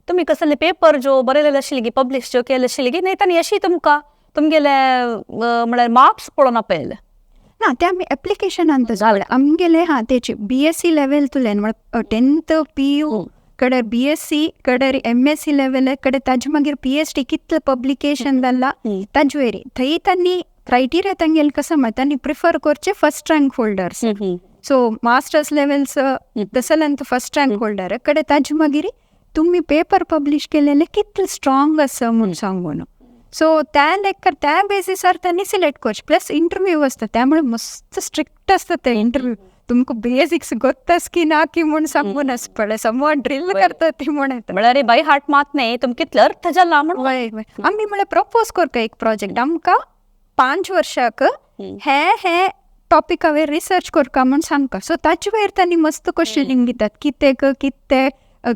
तुमी कसले पेपर जो बरयलेले आशिल्ले की पब्लिश ज्यो केले आशिल्ले की न्हय तांणी अशी तुमकां तुमगेले म्हळ्यार मार्क्स पळोवन आपयले? ना, ते आमी एप्लिकेशनान जालें आमगेले. हां, तेची बीएससी लेवल तुल्यान म्हळ्यार 10th PU कडे बीएससी कडे एमएससी लेवल कडे ताजे मागीर पीएचडी कितले पब्लिकेशन जाला ताजे वयर थंय तांणी क्रायटेरिया तांगेले कसो म्हळ्यार तांणी प्रिफर करचे first rank holders. So masters levels तसल्यान फर्स्ट रँक होल्डर कडे ताजे मागीर तुमी पेपर पब्लिश केलेले कितले स्ट्रॉंग आसा म्हूण सांगून. सो त्या लेखा त्या बेसिसार तांणी सिलेक्ट करचे. प्लस इंटरव्यू आसता, त्यामुळे मस्त स्ट्रिक्ट आसता ते इंटरव्यू. तुमकां बेसिक्स गोत्तास की ना की म्हूण सांगून आसता पळय, समोर ड्रील करता ती म्हूण येता. म्हळ्यार बाय हार्ट मात न्हय तुमकां कितलो अर्थ जाला म्हूण. वय वय, आमी म्हळ्यार प्रपोज करता एक प्रोजेक्ट आमकां 5 वर्साक हे हे टॉपिका वयर रिसर्च करका म्हूण सांगता. सो ताचे वयर तांणी मस्त क्वेश्चनींग दितात, कितें कितें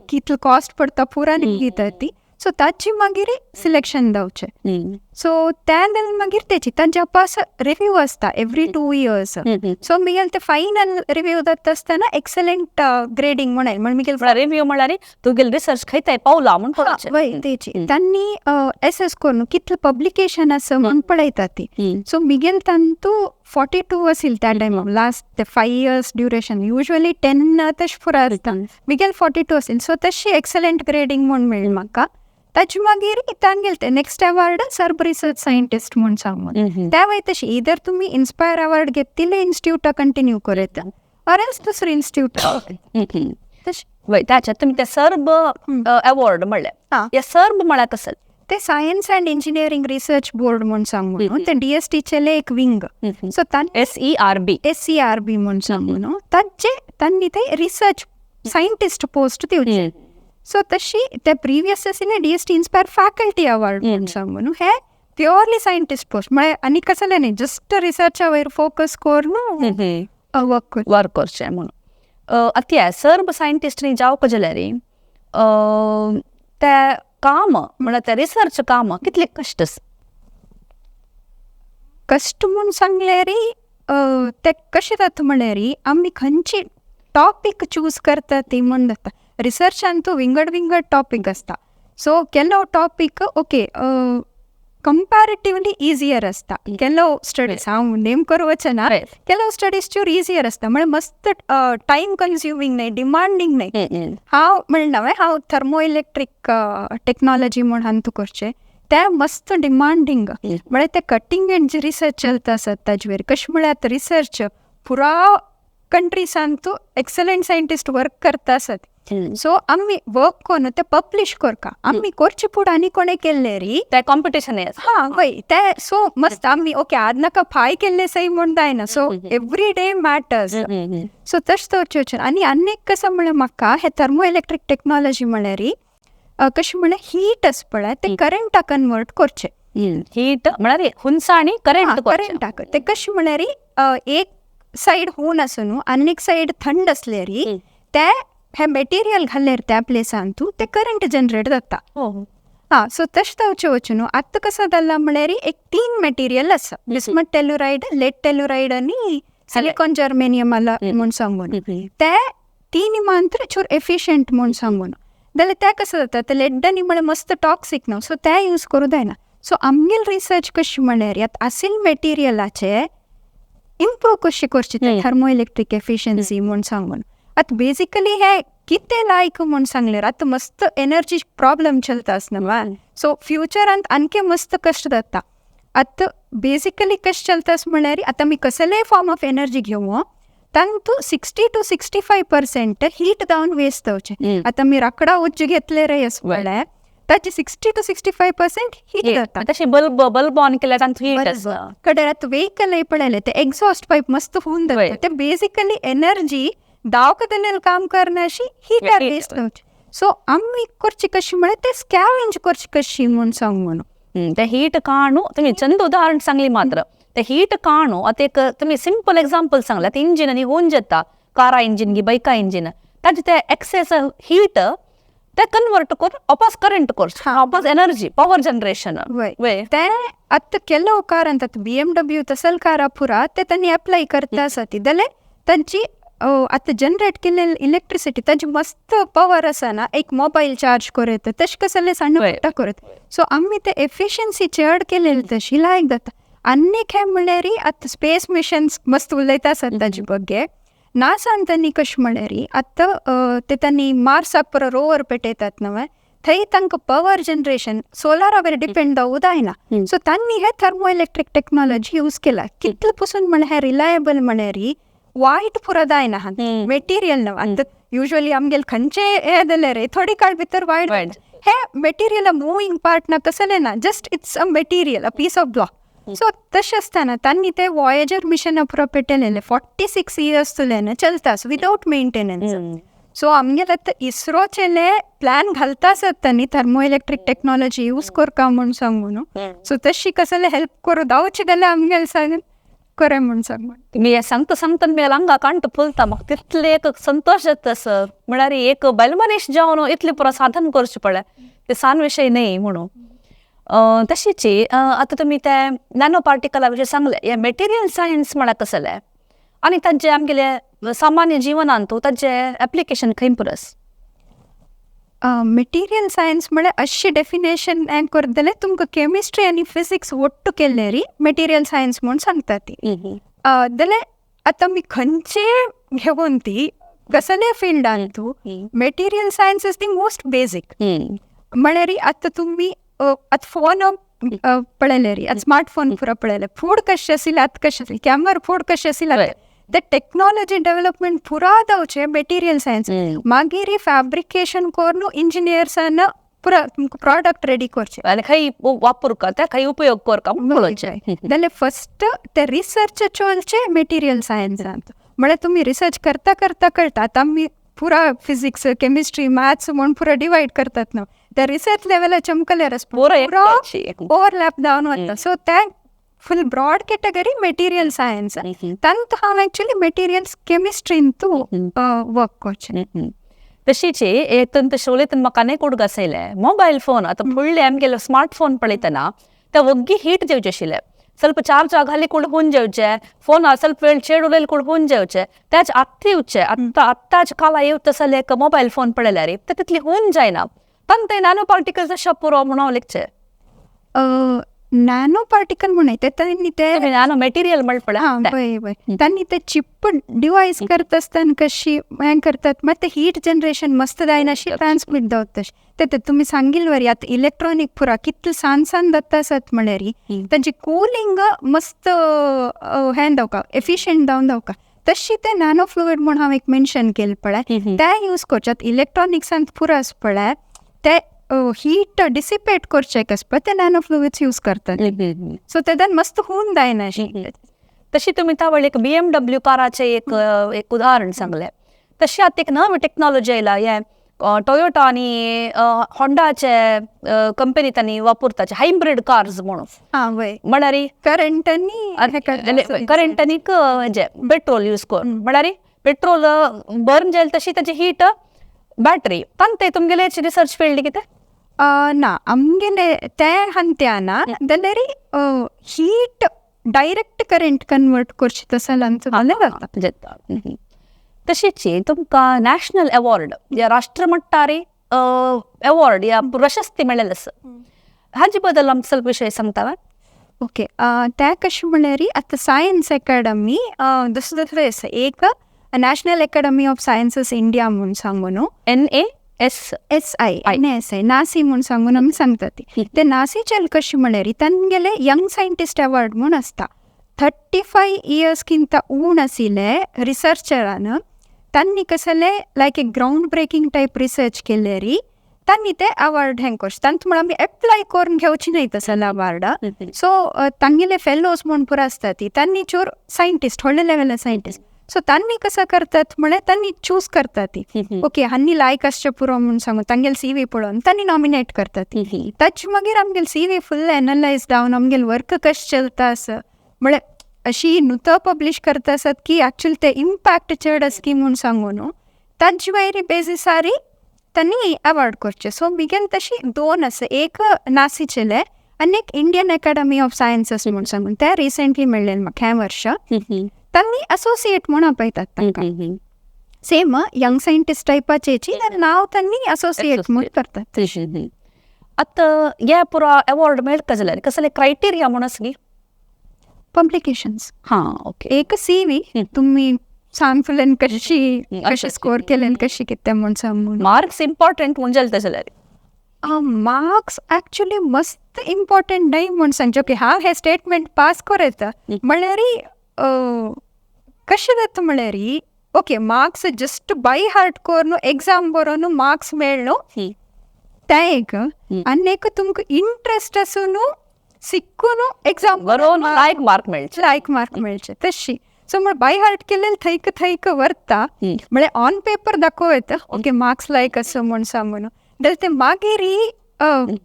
कितलो कॉस्ट पडटा पुरा दितात ती. सो ताची मागीर सिलेक्शन जावचें. सो त्या मागीर तेची तांच्या पास रिव्यू आसता एवरी 2 इयर्स. सो मिगेल ते फायनल रिव्यू जाता आसतना एक्सलंट ग्रेडींग म्हण म्हण मिगेल रिव्यू म्हळ्यार तुगेले रिसर्च खंय पावला म्हूण पळोवचें. वय तेची तांणी एसएस करून कितलें पब्लिकेशन आसा म्हूण पळयता ती. सो मिगेल तांतू 42 आशिल्लें त्या टायमार लास्ट ते 5 इयर्स ड्युरेशन, युजली 10 तशें पुरो आसता, मिगेल 42 आशिल्लें. सो तशी एक्सलंट ग्रेडींग म्हूण मेळ्ळें म्हाका. ताचे मागीर तांगेले ते next award SERB research scientist म्हूण सांगून त्या वयर तशी इदर तुमी इन्स्पायर अवॉर्ड घेतिल्ले इन्स्टिट्यूटा कंटिन्यू करता ऑर एल्स दुसरे इन्स्टिट्यूट तशें. वय ताच्या तुमी ते सर्ब अवॉर्ड म्हणलें, हे सर्ब म्हळ्यार कसलें? ते science and engineering research board म्हूण सांगून ते डीएसटीचेले एक विंग. सो तांचे SERB. SERB म्हूण सांगून तांचे तांणी ते रिसर्च सायंटिस्ट पोस्ट दिवचे. सो तशी ते प्रिवियस आशिल्ले डीएसटी इन्स्पायर फॅकल्टी अवॉर्ड म्हूण सांगून हे प्युअरली सायंटिस्ट पोस्ट म्हळ्यार आनी कसलें न्ही, जस्ट रिसर्चा वयर फोकस करून वर्क वर्क करचें म्हणून. आतां सर्ब सायंटिस्ट न्ही जावपा जाल्यार ते काम म्हळ्यार ते रिसर्च काम कितले कश्ट आसा? कश्ट म्हूण सांगल्यार ते कशें जाता म्हळ्यार आमी खंयची टॉपीक चूज करता ती म्हूण जाता. रिसर्चान तूं विंगड विंगड टॉपीक आसता. सो केलो टॉपीक ओके कंपॅरेटिवली इजियर आसता, केलो स्टडीज हांव नेम करूं वचना, केलो स्टडीज चूर इजियर आसता म्हळ्यार मस्त टायम कन्ज्युमींग न्हय, डिमांडींग न्हय. हांव म्हणलें हांव थर्मो इलेक्ट्रीक टॅक्नॉलॉजी म्हूण हांव करचें, तें मस्त डिमांडींग म्हळ्यार ते कटींग एज रिसर्च चलता आसत ताजे वयर. कशें म्हळ्यार आतां रिसर्च पुरा कंट्रीसान तूं एक्सलंट सायंटिस्ट वर्क करता आसत. सो आमी वर्क करून ते पब्लिश करका, आमी करचे फुडें आनी कोणें केल्लें री ते कॉम्पिटिशन. हां वय ते सो मस्त आमी ओके आज नाका फाय केल्ले सही म्हूण जायना. So every day matters. So तशें दवरचें. आनी आनी एक कसो म्हळ्यार म्हाका हे थर्मो इलेक्ट्रीक टॅक्नॉलॉजी म्हळ्यार कशें म्हळ्यार हीट आसा पळय ते करंटा कन्वर्ट करचें. हीट म्हळ्यार हुनसाणी करंट करंटाक ते कशें म्हळ्यार एक सायड हून आसा न्हू आनी एक सायड थंड आसल्यार ते हे मटेरियल घाल्यार त्या प्लेसान तूं ते करंट जनरेट जाता. हां, सो तशें जावचें वचून न्हू. आतां कसो जालां म्हळ्यार एक 3 मटेरियल आसा, बिस्मथ टेलुरायड, लेड टेलुरायड आनी सिलिकॉन जर्मेनियम आला म्हूण सांगून. ते 3 मात्र चूर एफिशियंट म्हूण सांगून जाल्यार ते कसो जाता ते लेड आनी म्हळ्यार मस्त टॉक्सीक न्हू, सो ते यूज करूं जायना. सो आमगेल रिसर्च कशी म्हळ्यार आतां आशिल्ले मटेरियलाचे इम्प्रूव कशी करची थर्मो इलेक्ट्रीक एफिशियन्सी म्हूण सांगून. आतां बेजिकली हे कितें लायक म्हूण सांगल्यार आतां मस्त एनर्जी प्रॉब्लम चलता आसना, सो फ्युचरांत आणखी मस्त कश्ट जाता. आतां बेजिकली कशें चलता म्हणल्यार आतां आमी कसलेय फॉर्म ऑफ एनर्जी घेवं तांतू 60 to 65% heat जावन वेस्ट जावचें. आतां आमी राकडा उज्ज घेतले रे म्हणल्यार ताचे 60 to 65% heat जाता. तशें बल्ब बल्ब ऑन केल्यार तांतूं हीट आसता. कडेन आतां वेहिकल पळयलें ते एक्झॉस्ट पायप मस्त हून जाता, ते बेजिकली एनर्जी दावका जाल्यार काम करना अशी हिटार वेस्ट जावची. सो आमी करची कशी म्हळ्यार ते स्कॅवेंज करची कशी म्हूण सांग म्हणून. ते हीट काणू तुमी चंद उदाहरण सांगली मात्र ते हीट काणू आतां एक तुमी सिंपल एग्जाम्पल सांगलें. आतां इंजीन आनी हून जाता, कारा इंजीन गी बायका इंजीन, ताजे ते एक्सेस हीट ते कन्वर्ट करून वापस करंट करचे, वापस एनर्जी पॉवर जनरेशन. वय, ते आतां केलो कारांत आतां BMW तसल कारा पुरा ते तांणी एप्लाय करता आसा ती, जाल्यार तांची आतां जनरेट केल्ले इलेक्ट्रिसिटी तांची मस्त पवर आसा ना, एक मोबायल चार्ज करूं येता तशें कसलें सण्ण पुट्टा करत. सो आमी ते एफिशियन्सी चड केलेली तशी लायक जाता. आनीक हें म्हणल्यार आतां स्पेस मिशन्स मस्त उलयता आसात ताजे ಬಗ್ಗೆ. नासान तांणी कशें म्हणल्यार आतां ते तांणी मार्साक पुरो रोवर पेटयतात न्हय, थंय तांकां पवर जनरेशन सोलारा डिपेंड जावूं जायना, सो तांणी हे थर्मो इलेक्ट्रीक टेक्नॉलॉजी यूज केला. कितले पसून म्हळ्यार हें रिलायबल म्हळ्यार वायट पुरो जायना हा मेटिरियल न्हू. आतां युजली आमगेले खंयचे हे जाल्यार थोडे काळ भितर वायट हे मेटिरियल, मुवींग पार्ट ना कसलें ना, just it's a material, a piece of block. So तशें आसतना तांणी ते वॉयेजर मिशन पुरो पेटयलेलें 46 इयर्स तुल्यान चलता विदाउट मेंटेनन्स. सो आमगेले आतां इस्रोचेले प्लॅन घालता आसत तांणी थर्मो इलेक्ट्रीक टेक्नॉलॉजी यूज करका म्हूण सांगून. सो तशी कसले हेल्प करूं जावचे जाल्यार आमगेले सांग करें म्हूण सांग. तुमी हें सांगता सांगता मेल आंगा कांट फुलता, म्हाका तितले एक संतोश जाता सर, म्हळ्यार एक बायल मनीस जावन इतलें पुरो साधन करचें पडलें ते सान विशय न्हय म्हणून. तशीच आतां तुमी ते नॅनो पार्टिकला विशीं सांगलें, हें मेटेरियल सायन्स म्हळ्यार कसलें आनी तांचे आमगेले सामान्य जिवनांत तांचे एप्लिकेशन खंय पुरस? मेटिरियल सायन्स म्हळ्यार अशी डेफिनेशन हें करत जाल्यार तुमकां केमिस्ट्री आनी फिजिक्स ಒಟ್ಟು केल्लेरी मेटिरियल सायन्स म्हूण सांगता ती. जाल्यार आतां आमी खंयचे घेवन ती कसले फिल्डान तूं material science is the most basic. म्हळ्यार आतां तुमी आतां फोन पळयलेरी, आतां स्मार्ट फोन पुरो पळयले, फूड कशें आशिल्लें आतां कशें आशिल्लें, कॅमरा फूड कशें आशिल्लें, ते टेक्नॉलॉजी डेव्हलपमेंट पुरा जावचें मेटिरियल सायन्स. मागीर फॅब्रिकेशन करून इंजिनियर्सान पुरा तुमकां प्रॉडक्ट रेडी करचें आनी खंय वापर करता, खंय उपयोग करता पळोवचें. जाल्यार फस्ट ते रिसर्च चलचें मेटिरियल सायन्सांत, म्हळ्यार तुमी रिसर्च करता करता कळटा. आतां आमी पुरा फिजिक्स केमिस्ट्री मॅथ्स म्हूण पुरा डिवायड करतात न्हू, त्या रिसर्च लेवलाचे आमकां पुरो ओवरलॅप जावन वता. सो ते full broad category material science, तांतू हांव एक्चुअली मेटिरियल्स केमिस्ट्रींतू वर्क करचें. तशीच एक तशें उलयतना म्हाका आनीक उडगास येयलें, मोबायल फोन आतां फुडले आमगेले स्मार्ट फोन पळयतना ते वग्गी हीट जावचे आशिल्ले, ಸ್ವಲ್ಪ ಚಾರ್ಜ್ ಆಗ ಕೂಡ ಹುನ್ जावचे, फोन ಸ್ವಲ್ಪ वेळ चेड उलयले ಕೂಡ हुन जावचे, त्याच आत्तां येवचे आत्तां आत्तांच काला येवता तसले एक मोबायल फोन पळयल्यार ते तितली हून जायना, तांकां ते नॅनो पार्टिकल्स अशें पुरो म्हणून हांव लिखचें. नॅनो पार्टिकल म्हूण ते तांणी ते नॅनो मटेरियल म्हळ्यार हां पळय पळय तांणी ते चिप डिवायस करता आसतना कशी हें करतात, मात ते हीट जनरेशन मस्त जायना अशी ट्रान्समीट जावता तशें ते ते तुमी सांगिल्ले वरी आतां इलेक्ट्रॉनीक पुरा कितले सान सान जाता आसत म्हळ्यार तांची कुलींग मस्त हें जावका, एफिशियंट जावन जावका, तशी ते नॅनो फ्लुइड म्हूण हांव एक मेन्शन केलें पळय ते यूज करचे. आतां इलेक्ट्रॉनिक्सांत पुरो आसा पळय ते हीट डिसिपेट करचे आसता ते नॅनो फ्लुइड्स यूज करतात, सो तेदान मस्त हून जायना अशें. तशी तुमी तावळ एक BMW काराचें एक एक उदाहरण सांगलें, तशी आतां एक नवी टेक्नॉलॉजी आयला, हें टोयोटा आनी होंडाचे कंपनी तांणी वापरताचे हायब्रीड कार्स म्हणून. हां वय, म्हळ्यार करंट आनी करंट आनीक हेजें पेट्रोल यूज करून, म्हळ्यार पेट्रोल बर्न जायल तशी ताची हीट बॅटरी. तांकां तुमगेले रिसर्च फिल्ड कितें? ना, आमगेले ते हंत्या ना जाल्यार हीट डायरेक्ट करंट कन्वर्ट करचे तसो जाल्यार जाता. तशीच तुमकां नॅशनल अवॉर्ड या राष्ट्रमट्टारी अवॉर्ड या प्रशस्ती मेळ्ळेलें आसा, हाजे बद्दल आमकां ಸ್ವಲ್ಪ विशय सांगता? ओके, ते कशें म्हणल्यार आतां सायन्स एकाडमी दुसरे दुसरे आसा. एक National Academy of Sciences India म्हूण सांगून, NAS SI, NASI, नासी म्हूण सांगून आमी सांगता ती. ते नासीचे कशें म्हणल्यार तांगेले यंग सायंटिस्ट अवॉर्ड म्हूण आसता. 35 इयर्सकिंत ऊण आशिल्ले रिसर्चरान तांणी कसले लायक एक ग्रावंड ब्रेकिंग टायप रिसर्च केलेरी तांणी ते अवॉर्ड हें करचें. तांतूं म्हळ्यार आमी एप्लाय करून घेवची न्हय तसले अवॉर्ड. सो तांगेले फेलोज म्हूण पुरो आसता ती तांणी चोर सायंटिस्ट, व्हडले लेवला सायंटिस्ट. सो तांणी कसं करतात म्हळ्यार तांणी चूज करतात ती, ओके हांनी लायक आसचें पुरो म्हूण सांगून तांगेले सी वी पळोवन तांणी नॉमिनेट करतात ती. ताचे मागीर आमगेले सी we full analyse जावन आमगेले वर्क कशें चलता आसा म्हळ्यार अशी नुतो पब्लीश करता आसत की एक्चुअली ते इम्पॅक्ट चड आसा की म्हूण सांगू न्हू, ताजे वयर बेजिसारी तांणी अवॉर्ड करचे. सो मिगेल तशी दोन आसा, एक नासीचेले आनी एक इंडियन एकाडमी ऑफ सायन्सीस म्हूण सांगून, ते रिसेंटली मेळ्ळें म्हाका ह्या वर्सा. तांणी असोसिएट म्हूण आपयतात तांकां, सेम यंग सायंटिस्ट टायपाचेची नांव तांणी असोसिएट म्हूण करतात. आतां हे पुरो अवॉर्ड मेळटा जाल्यार कसले क्रायटेरिया म्हूण आसा गी? पब्लिकेशन्स. हां, ओके. एक सी we तुम्ही सांगफुल्यान कशी कशें स्कोर केलें कशें कितें म्हूण सांगून. मार्क्स इम्पॉर्टंट म्हूण जालें तशें जाल्यार. मार्क्स एक्चुअली मस्त इम्पॉर्टंट न्हय म्हूण सांगचें. ओके, हांव हें स्टेटमेंट पास करता म्हळ्यार कशें जाता म्हळ्यार okay marks just by heart करून एग्जाम बरोवन मार्क्स मेळ्ळो तें एक, आनी एक तुमकां इंट्रस्ट आसून शिकून एग्जाम बरोवन लायक मार्क मेळचे, लायक मार्क मेळचे तशी. सो म्हळ्यार बाय हार्ट केलें थंयक थंयक व्हरता म्हळ्यार ऑन पेपर दाखोवं येता ओके मार्क्स लायक आसा म्हूण सांगून, जाल्यार ते मागीर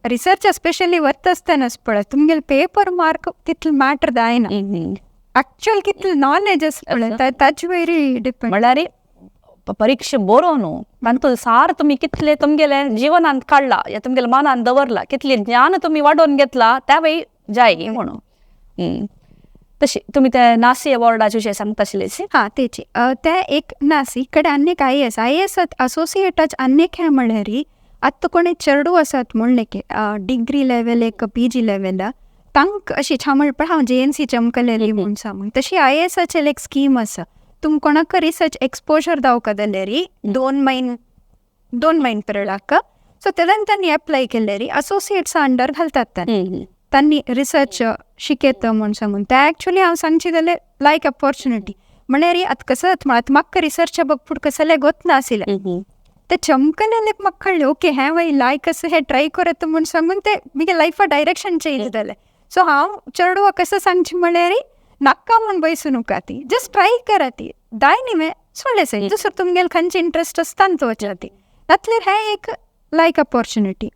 रिसर्च स्पेशली वता आसतनाच पळय तुमगेले पेपर मार्क तितले मॅटर जायना, एक्चुअल कितले नॉलेज आसा पळय ताचे वयर डिपेंड. म्हळ्यार परीक्षा बरोवन तातूंत सार तुमी कितले तुमगेले जिवनांत काडला या तुमगेले मनांत दवरला, कितले ज्ञान तुमी वाडोवन घेतला त्या जाय म्हणून. तशी तुमी ते नासी अवॉर्डाचे विशय सांगता आशिल्ले. हां, तेची ते एक नासी कडेन आनी एक I S, I S असोसिएटाचे आनी एक हें म्हळ्यार आतां कोणी चेडू आसात म्हणलें की डिग्री लेवल एक पी जी लेवल तांकां अशी छान म्हणपा हांव जे एन सी चमकलेली म्हूण सांगून, तशी I एसाचेर एक स्कीम आसा. तुम कोणाक रिसर्च एक्सपोजर दावका जाल्यार 2 म्हयन पिरियडाक, सो तेन्ना तांणी एप्लाय केल्यार असोसिएट्सा अंडर घालतात तांणी, तांणी रिसर्च शिकयता म्हूण सांगून. ते एक्चुअली हांव सांगची जाल्यार लायक ऑपॉर्चुनिटी म्हळ्यार आतां कसं जाता आतां म्हाका रिसर्चा बगपूट कसलें गोत नाशिल्लें, ते चमकलेलेक म्हाका कळ्ळें ओके हें वय लायक आसा हें ट्राय करता म्हूण सांगून ते म्हगे लायफा डायरेक्शन चेंज जालें. सो हांव चेडवा कसं सांगचें म्हळ्यार नाका म्हूण बैसूं नाका ती, जस्ट ट्राय करा ती दाय न्ही सोडलें सय दुसरो तुमगेले खंयचे इंट्रस्ट आसता तो वचा ती, नातल्यार हें एक लायक ऑपॉर्चुनिटी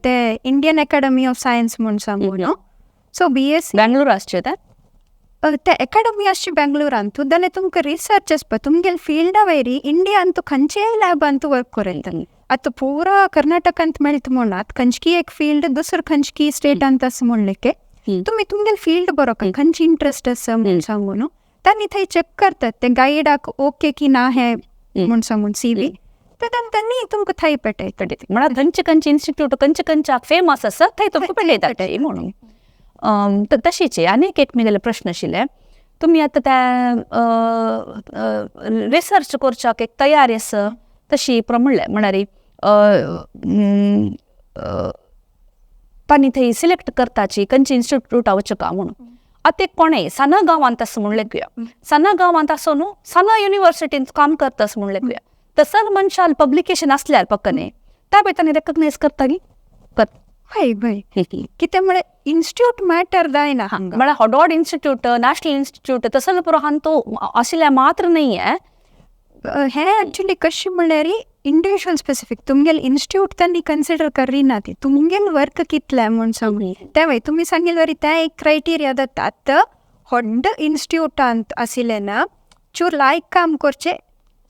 ते इंडियन एकाडमी ऑफ सायन्स म्हूण सांगून. सो BSc Bengaluru आसचें तें? ते एकाडमी आसची बेंगलोरांत, जाल्यार तुमकां रिसर्च आसपा तुमगेले फिल्डा वयर इंडियांत खंयचेय लॅबांत वर्क करूं येता. आतां पुरा कर्नाटकांत मेळटा म्हूण आतां खंयची एक फिल्ड दुसरो खंयची स्टेटांत आसा म्हणलें की तुमी तुमगेले फिल्ड बरो खंयची इंट्रस्ट आसा म्हूण सांगून तांणी थंय चॅक करतात ते गायडाक ओके की ना हें म्हूण सांगून सी we तांणी तुमकां थंय पेटयता. म्हळ्यार खंयचे खंयचे इन्स्टिट्यूट खंयचे खंयच्याक फेमस आसा थंय तुमकां पेटयतात म्हणून. तशीच आनीक एक म्हगेले प्रश्न आशिल्ले, तुमी आतां त्या रिसर्च करच्याक एक तयारी आसा तशी म्हणलें, म्हळ्यार तांणी थंय सिलेक्ट करताची खंयचे इन्स्टिट्यूटा वचका म्हणून. आतां एक कोणेय साना गांवांत आसा म्हणलें घेवया, साना गांवांत आसून न्हू साना युनिवर्सिटींत काम करता अशें म्हणलें घेवया, तसल मनशान पब्लिकेशन आसल्यार पक्क न्ही त्या पळय तांणी रेकग्नायज करता गी कर. हय हय, कितें म्हळ्यार इन्स्टिट्यूट मॅटर जायना हांगा, म्हळ्यार हॉडॉड इन्स्टिट्यूट नॅशनल इन्स्टिट्यूट तसलो पुरो हांतू आशिल्ल्या मात्र न्ही. हें एक्चुअली कशें म्हळ्यार इंडिविज्युअल स्पेसिफीक तुमगेले इन्स्टिट्यूट तांणी कन्सिडर करिना ती, तुमगेले वर्क कितलें म्हूण सांगून तें वय तुमी सांगिल्ले वरी तें एक क्रायटेरिया जाता. आतां व्हड इन्स्टिट्यूटांत आशिल्लें ना चूर लायक काम करचें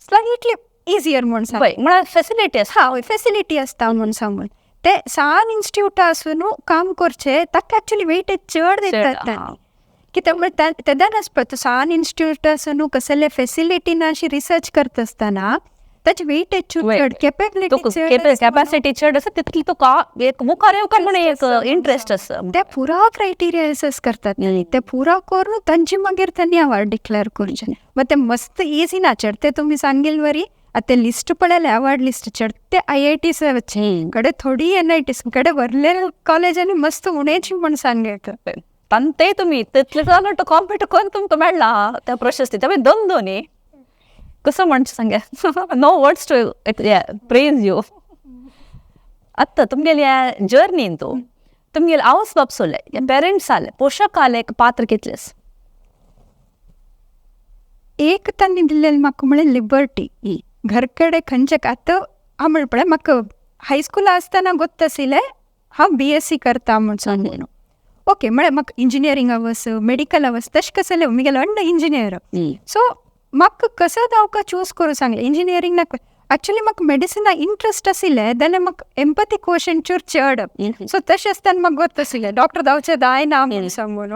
स्लायटली इजियर म्हूण सांग, म्हळ्यार फेसिलिटी आसता. हां, फेसिलिटी आसता म्हूण सांगून ते सान इन्स्टिट्यूटा आसून काम करचें ताका एक्चुअली वेटेज चड दितात तांणी. कित्याक म्हळ्यार तेन्ना आसता सान इन्स्टिट्यूट आसून कसले फेसिलिटी ना अशी रिसर्च करता आसतना ताची वेटेज चड, केपेबिलिटी चड, कॅपॅसिटी चड आसा तितली तुका एक मुखार येवपाक म्हण एक इंट्रस्ट आसा. ते पुरा क्रायटेरिया एसेस करतात, ते पुरा करून तांचे मागीर त्यांनी अवॉर्ड डिक्लेअर करचे. मग ते मस्त इजी ना चडते तुमी सांगील वरी. आतां ते लिस्ट पळयले, अवॉर्ड लिस्ट चडते आय I Ts कडे, थोडी एन I Ts कडे, व्हडले कॉलेजांनी मस्त उणेची म्हण सांगेत. ते तुमी तितले जाल्यार कॉम्पिट करून तुमकां मेळ्ळा त्या प्रशस्ती. त्यामुळे दोन दोन्ही कसं म्हणचे सांगे, no words to praise you. आत्तां तुमगेली जर्नीन तूं तुमगेले आवस बाप उरले, पेरंट्स आले, पोशक आले, एक पात्र कितलेस? एक तांणी दिल्लें म्हाका म्हळ्यार लिबर्टी. घर कडेन खंयचे आतां हांव म्हण पळय, म्हाका हायस्कुला आसतना गोत्त आशिल्लें हांव बीएससी करता म्हूण सांगून. ओके, म्हळ्यार म्हाका इंजिनियरींग हवस, मेडिकल हवस, तशें कसलें. म्हगेलो अण्ण इंजिनियर, सो म्हाका कसं हांव चूज करूं सांगलें इंजिनियरींग नाका. एक्चुअली म्हाका मेडिसिना इंट्रस्ट आशिल्लें, जाल्यार म्हाका एम्पथी क्वोशंट चूर चड. सो तशें आसतना म्हाका गोत्त आशिल्लें डॉक्टर जावचें जायना म्हूण सांगून.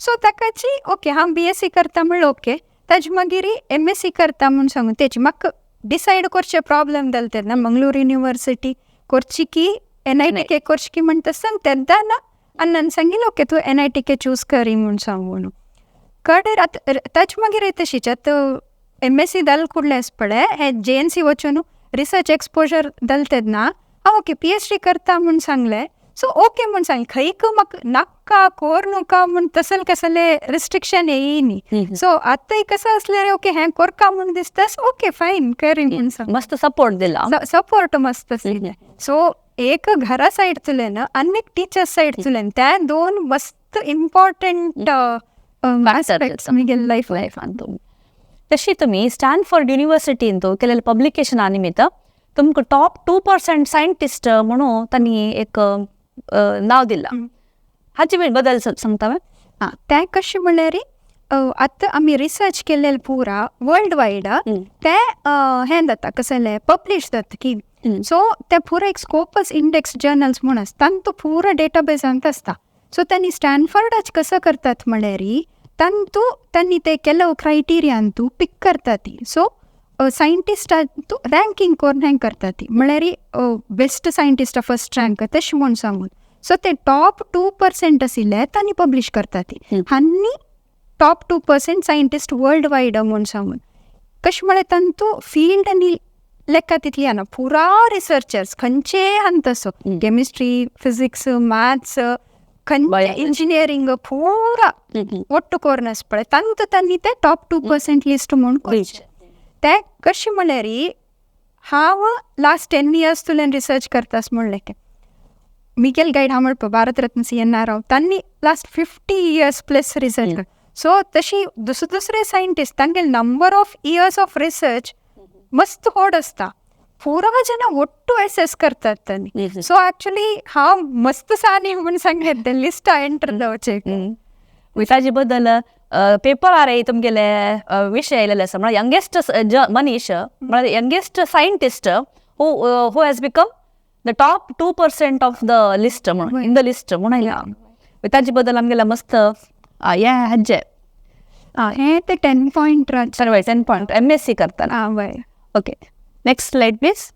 सो ताकाची ओके, हांव बीएससी करता म्हणलें. ओके, ताजे मागीर एमएससी करता म्हूण सांगून तेची म्हाका डिसायड करचें प्रॉब्लम जालें तेन्ना, मंगळूर युनिवर्सिटी करची की एनआयटीके करची की म्हणटा आसतना. तेन्ना ना अण्णान सांगिल्लें, ओके, तूं एनआयटीके चूज करी म्हूण सांगून. कडेर आतां ताजे मागीर तशीच आतां एमएससी जाल कुडलें पळय, हे जेएनसी वचून रिसर्च एक्सपोजर जालें तेन्ना हांव ओके पीएचडी करता म्हूण सांगलें. सो ओके म्हूण सांगलें. खंयक म्हाका नाका कोर नाका म्हूण तसले कसले रिस्ट्रिक्शन येयी न्ही. सो आतां कसं असलें, ओके, हें कोरका म्हूण दिसता, ओके फायन, करी म्हूण सांग. मस्त सपोर्ट दिला. सपोर्ट मस्त आशिल्लें. सो एक घरा सायडतल्यान आनी एक टिचर्स सायडतल्यान, त्या दोन मस्त इम्पॉर्टंट आस्पेक्ट्स म्हगेले लायफ लायफान. तशी तुमी स्टॅनफोर्ड युनिवर्सिटीन केलेले पब्लिकेशना निमित्त तुमकां टॉप 2% सायंटिस्ट म्हणून तांणी एक नांव दिलां. हाचे बद्दल सांगता? आं, तें कशें म्हणल्यार आतां आमी रिसर्च केल्लें पुरा वर्ल्ड वायड तें हें जाता, कसलें पब्लीश जाता की. सो तें पुरा एक स्कोपस इंडेक्स जर्नल्स म्हूण आसता आनी तो पुरा डेटाबेजांत आसता. सो तांणी स्टॅनफर्डाच कसो करतात म्हळ्यार, तांतू तांणी ते केलो क्रायटेरियान तूं पीक करता ती. सो सायंटिस्टांतू रँकींग करून हें करता ती, म्हळ्यार बेस्ट सायंटिस्ट फर्स्ट रँक तशें म्हूण सांगून. सो ते टॉप 2% आशिल्ले तांणी पब्लीश करता ती आनी top 2% scientist world wide म्हूण सांगून. कशें म्हळ्यार तांतू फिल्ड आनी लेखा तितली आना, पुरा रिसर्चर्स खंयचेय आहा तसो, केमिस्ट्री, फिजिक्स, मॅथ्स, खंयचे इंजिनियरींग, पुरा ಒಟ್ಟು ಕೋರ್ನಸ್ पळय, तांकां तांणी ते टॉप 2% लिस्ट म्हूण करचें. ते कशें म्हळ्यार, हांव लास्ट 10 इयर्स तुल्यान रिसर्च करतास म्हणलें. मिगेल गायड हांव म्हणपा भारतरत्न सी एन आर राव, तांणी last 50 years plus research. So तशी दुसरे दुसरे सायंटिस्ट तांगेले number of years of research मस्त व्हड आसता. पुरा जेन्ना ಒಟ್ಟು एसेस करतात तांणी. सो एक्चुअली हांव मस्त सानी म्हूण सांगलें ते लिस्टा एंटर जावचें. ताजे बद्दल पेपरार तुमगेले विशय आयलेले आसा, म्हळ्यार यंगेस्ट मनीश, म्हळ्यार youngest scientist who has become the top 2% of the list म्हणून, इन the list म्हणून आयला. ताजे बद्दल आमगेले मस्त हें हेजे. हें ते 10 पॉयंट. 10 पॉयंट एमएससी करतना. आं, वय. Okay, next slide please.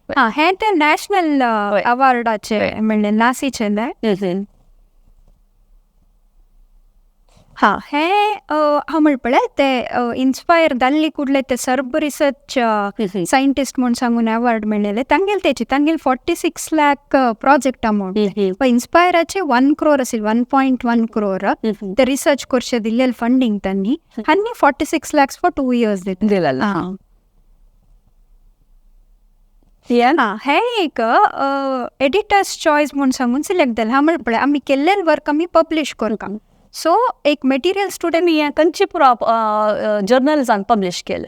आं, हें ते नॅशनल अवॉर्डाचे म्हणलें नासीचें. हां, हें हांव म्हण पळय ते इन्स्पायर जाल्ली कुडले ते सर्ब रिसर्च सायंटिस्ट म्हूण सांगून अवॉर्ड मेळ्ळेले तांगेले. तेची तांगेले 46 लॅक प्रोजेक्ट अमावंट, इन्स्पायराचे 1 क्रोर आशिल्ले, 1.1 क्रोर ते रिसर्च करचे दिल्लेले फंडींग तांणी, आनी 46 लॅक्स फॉर 2 इयर्स दिले. दिलेलं. हां, हें एक एडिटर्स चॉयस म्हूण सांगून सिलेक्ट जालें. हांव म्हण पळय, आमी केल्लें वर्क आमी पब्लीश करता. सो एक मेटिरियल स्टुडंट. तुमी खंयची पुरा जर्नल्सान पब्लीश केलें?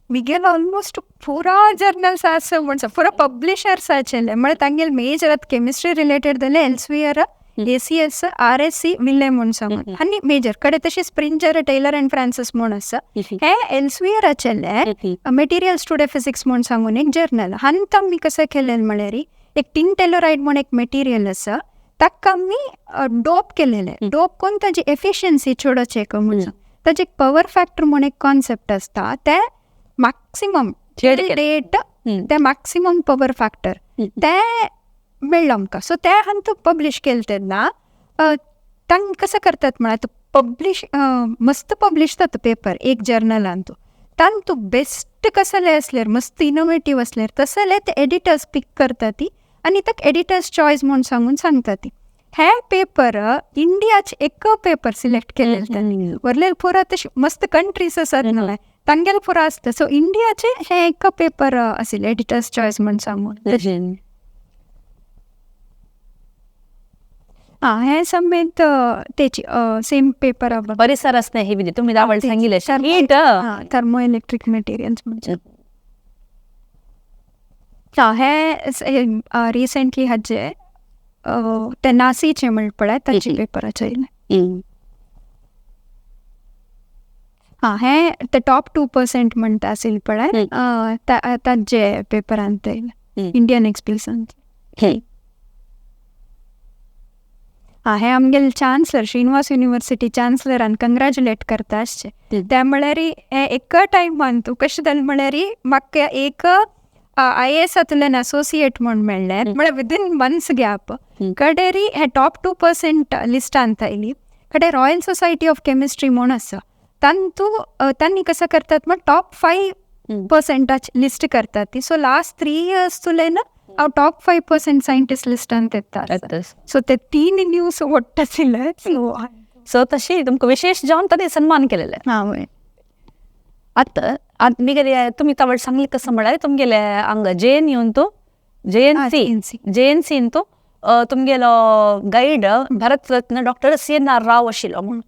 मिगेल ऑलमोस्ट पुरा जर्नल्स आसा म्हण, पुरा पब्लिशर्स आशिल्ले. म्हळ्यार तांगेले मेजर आतां केमिस्ट्री रिलेटेड जाल्यार एल्सवियर, एसीएस, आरएससी, विले म्हूण सांगून आनी मेजर कडेन तशी स्प्रिंजर, टेलर अँड फ्रान्सिस म्हूण आसा. हे एल्सवियर आशिल्ले मेटिरियल्स टुडे फिजिक्स म्हूण सांगून एक जर्नल. हांत आमी कसं केलें म्हळ्यार, एक टीन टेलोरायड म्हूण एक मेटिरियल आसा, ताका आमी डोप केलेले. डोप करून ताजी एफिशियन्सी चडोवचें म्हूण. ताजे एक पवर फॅक्टर म्हूण एक कॉन्सेप्ट आसता, ते मॅक्सिमम रेट ते मॅक्सिमम पॉवर फॅक्टर ते मेळ्ळो आमकां. सो ते हांतू पब्लिश केले तेन्ना तांकां कसं करतात म्हळ्यार पब्लिश मस्त पब्लिश जाता पेपर एक जर्नलांतू, तांतू बेस्ट कसले असल्यार मस्त इनोवेटीव असल्यार तसले ते एडिटर्स पीक करता ती आनी ताका एडिटर्स चॉयस म्हूण सांगून सांगता ती. हे पेपर इंडियाचे एक पेपर सिलेक्ट केलेले तांणी, व्हरलेले पुरा तशी मस्त कंट्रीज आसात न्हय तांगेले पुरा आसता. सो इंडियाचे हे एक पेपर आशिल्ले एडिटर्स चॉयस म्हूण सांगून. आं हें समेत तेची सेम पेपर परिसर स्नेही विधी तुम्ही दावळ सांगितले थर्मो इलेक्ट्रीक मटेरियल्स म्हणजे. हे रिसेंटली हाजे ते नासीचे म्हण पळय ताचे पेपराचे येयले. आं हे ते टॉप 2% म्हणटा आशिल्ले पळय ताजे पेपरांत येयले इंडियन एक्सप्रेसान. आं हे आमगेले चान्सलर श्रीनिवास युनिवर्सिटी चान्सलरान कंग्रेच्युलेट करता आसचे. ते म्हळ्यार हे एका टायमान तूं कशें जालें म्हळ्यार म्हाका एक IAS हातूंतल्यान असोसिएट म्हूण मेळ्ळें म्हळ्यार विदीन मंथ्स गॅप कडेरी हे टॉप 2% लिस्टांत आयली. कडे रॉयल सोसायटी ऑफ केमिस्ट्री म्हूण आसा तांतू तांणी कसं करतात म्हण टॉप 5% लिस्ट करतात ती. सो लास्ट 3 इयर्स तुलेन हांव टॉप 5% सायंटिस्ट लिस्टांत येता. सो ते 3 न्यूज वोट्ट आशिल्ले. सो तशी तुमकां विशेष जावन तांणी सन्मान केलेले. हां वय. आतां आतां मिगेले तुमी तवळ सांगले कसं म्हळ्यार तुमगेले हांगा जे एन यूंतू जे एन सींतू तुमगेलो guide Bharat Ratna doctor CNR Rao आशिल्लो म्हूण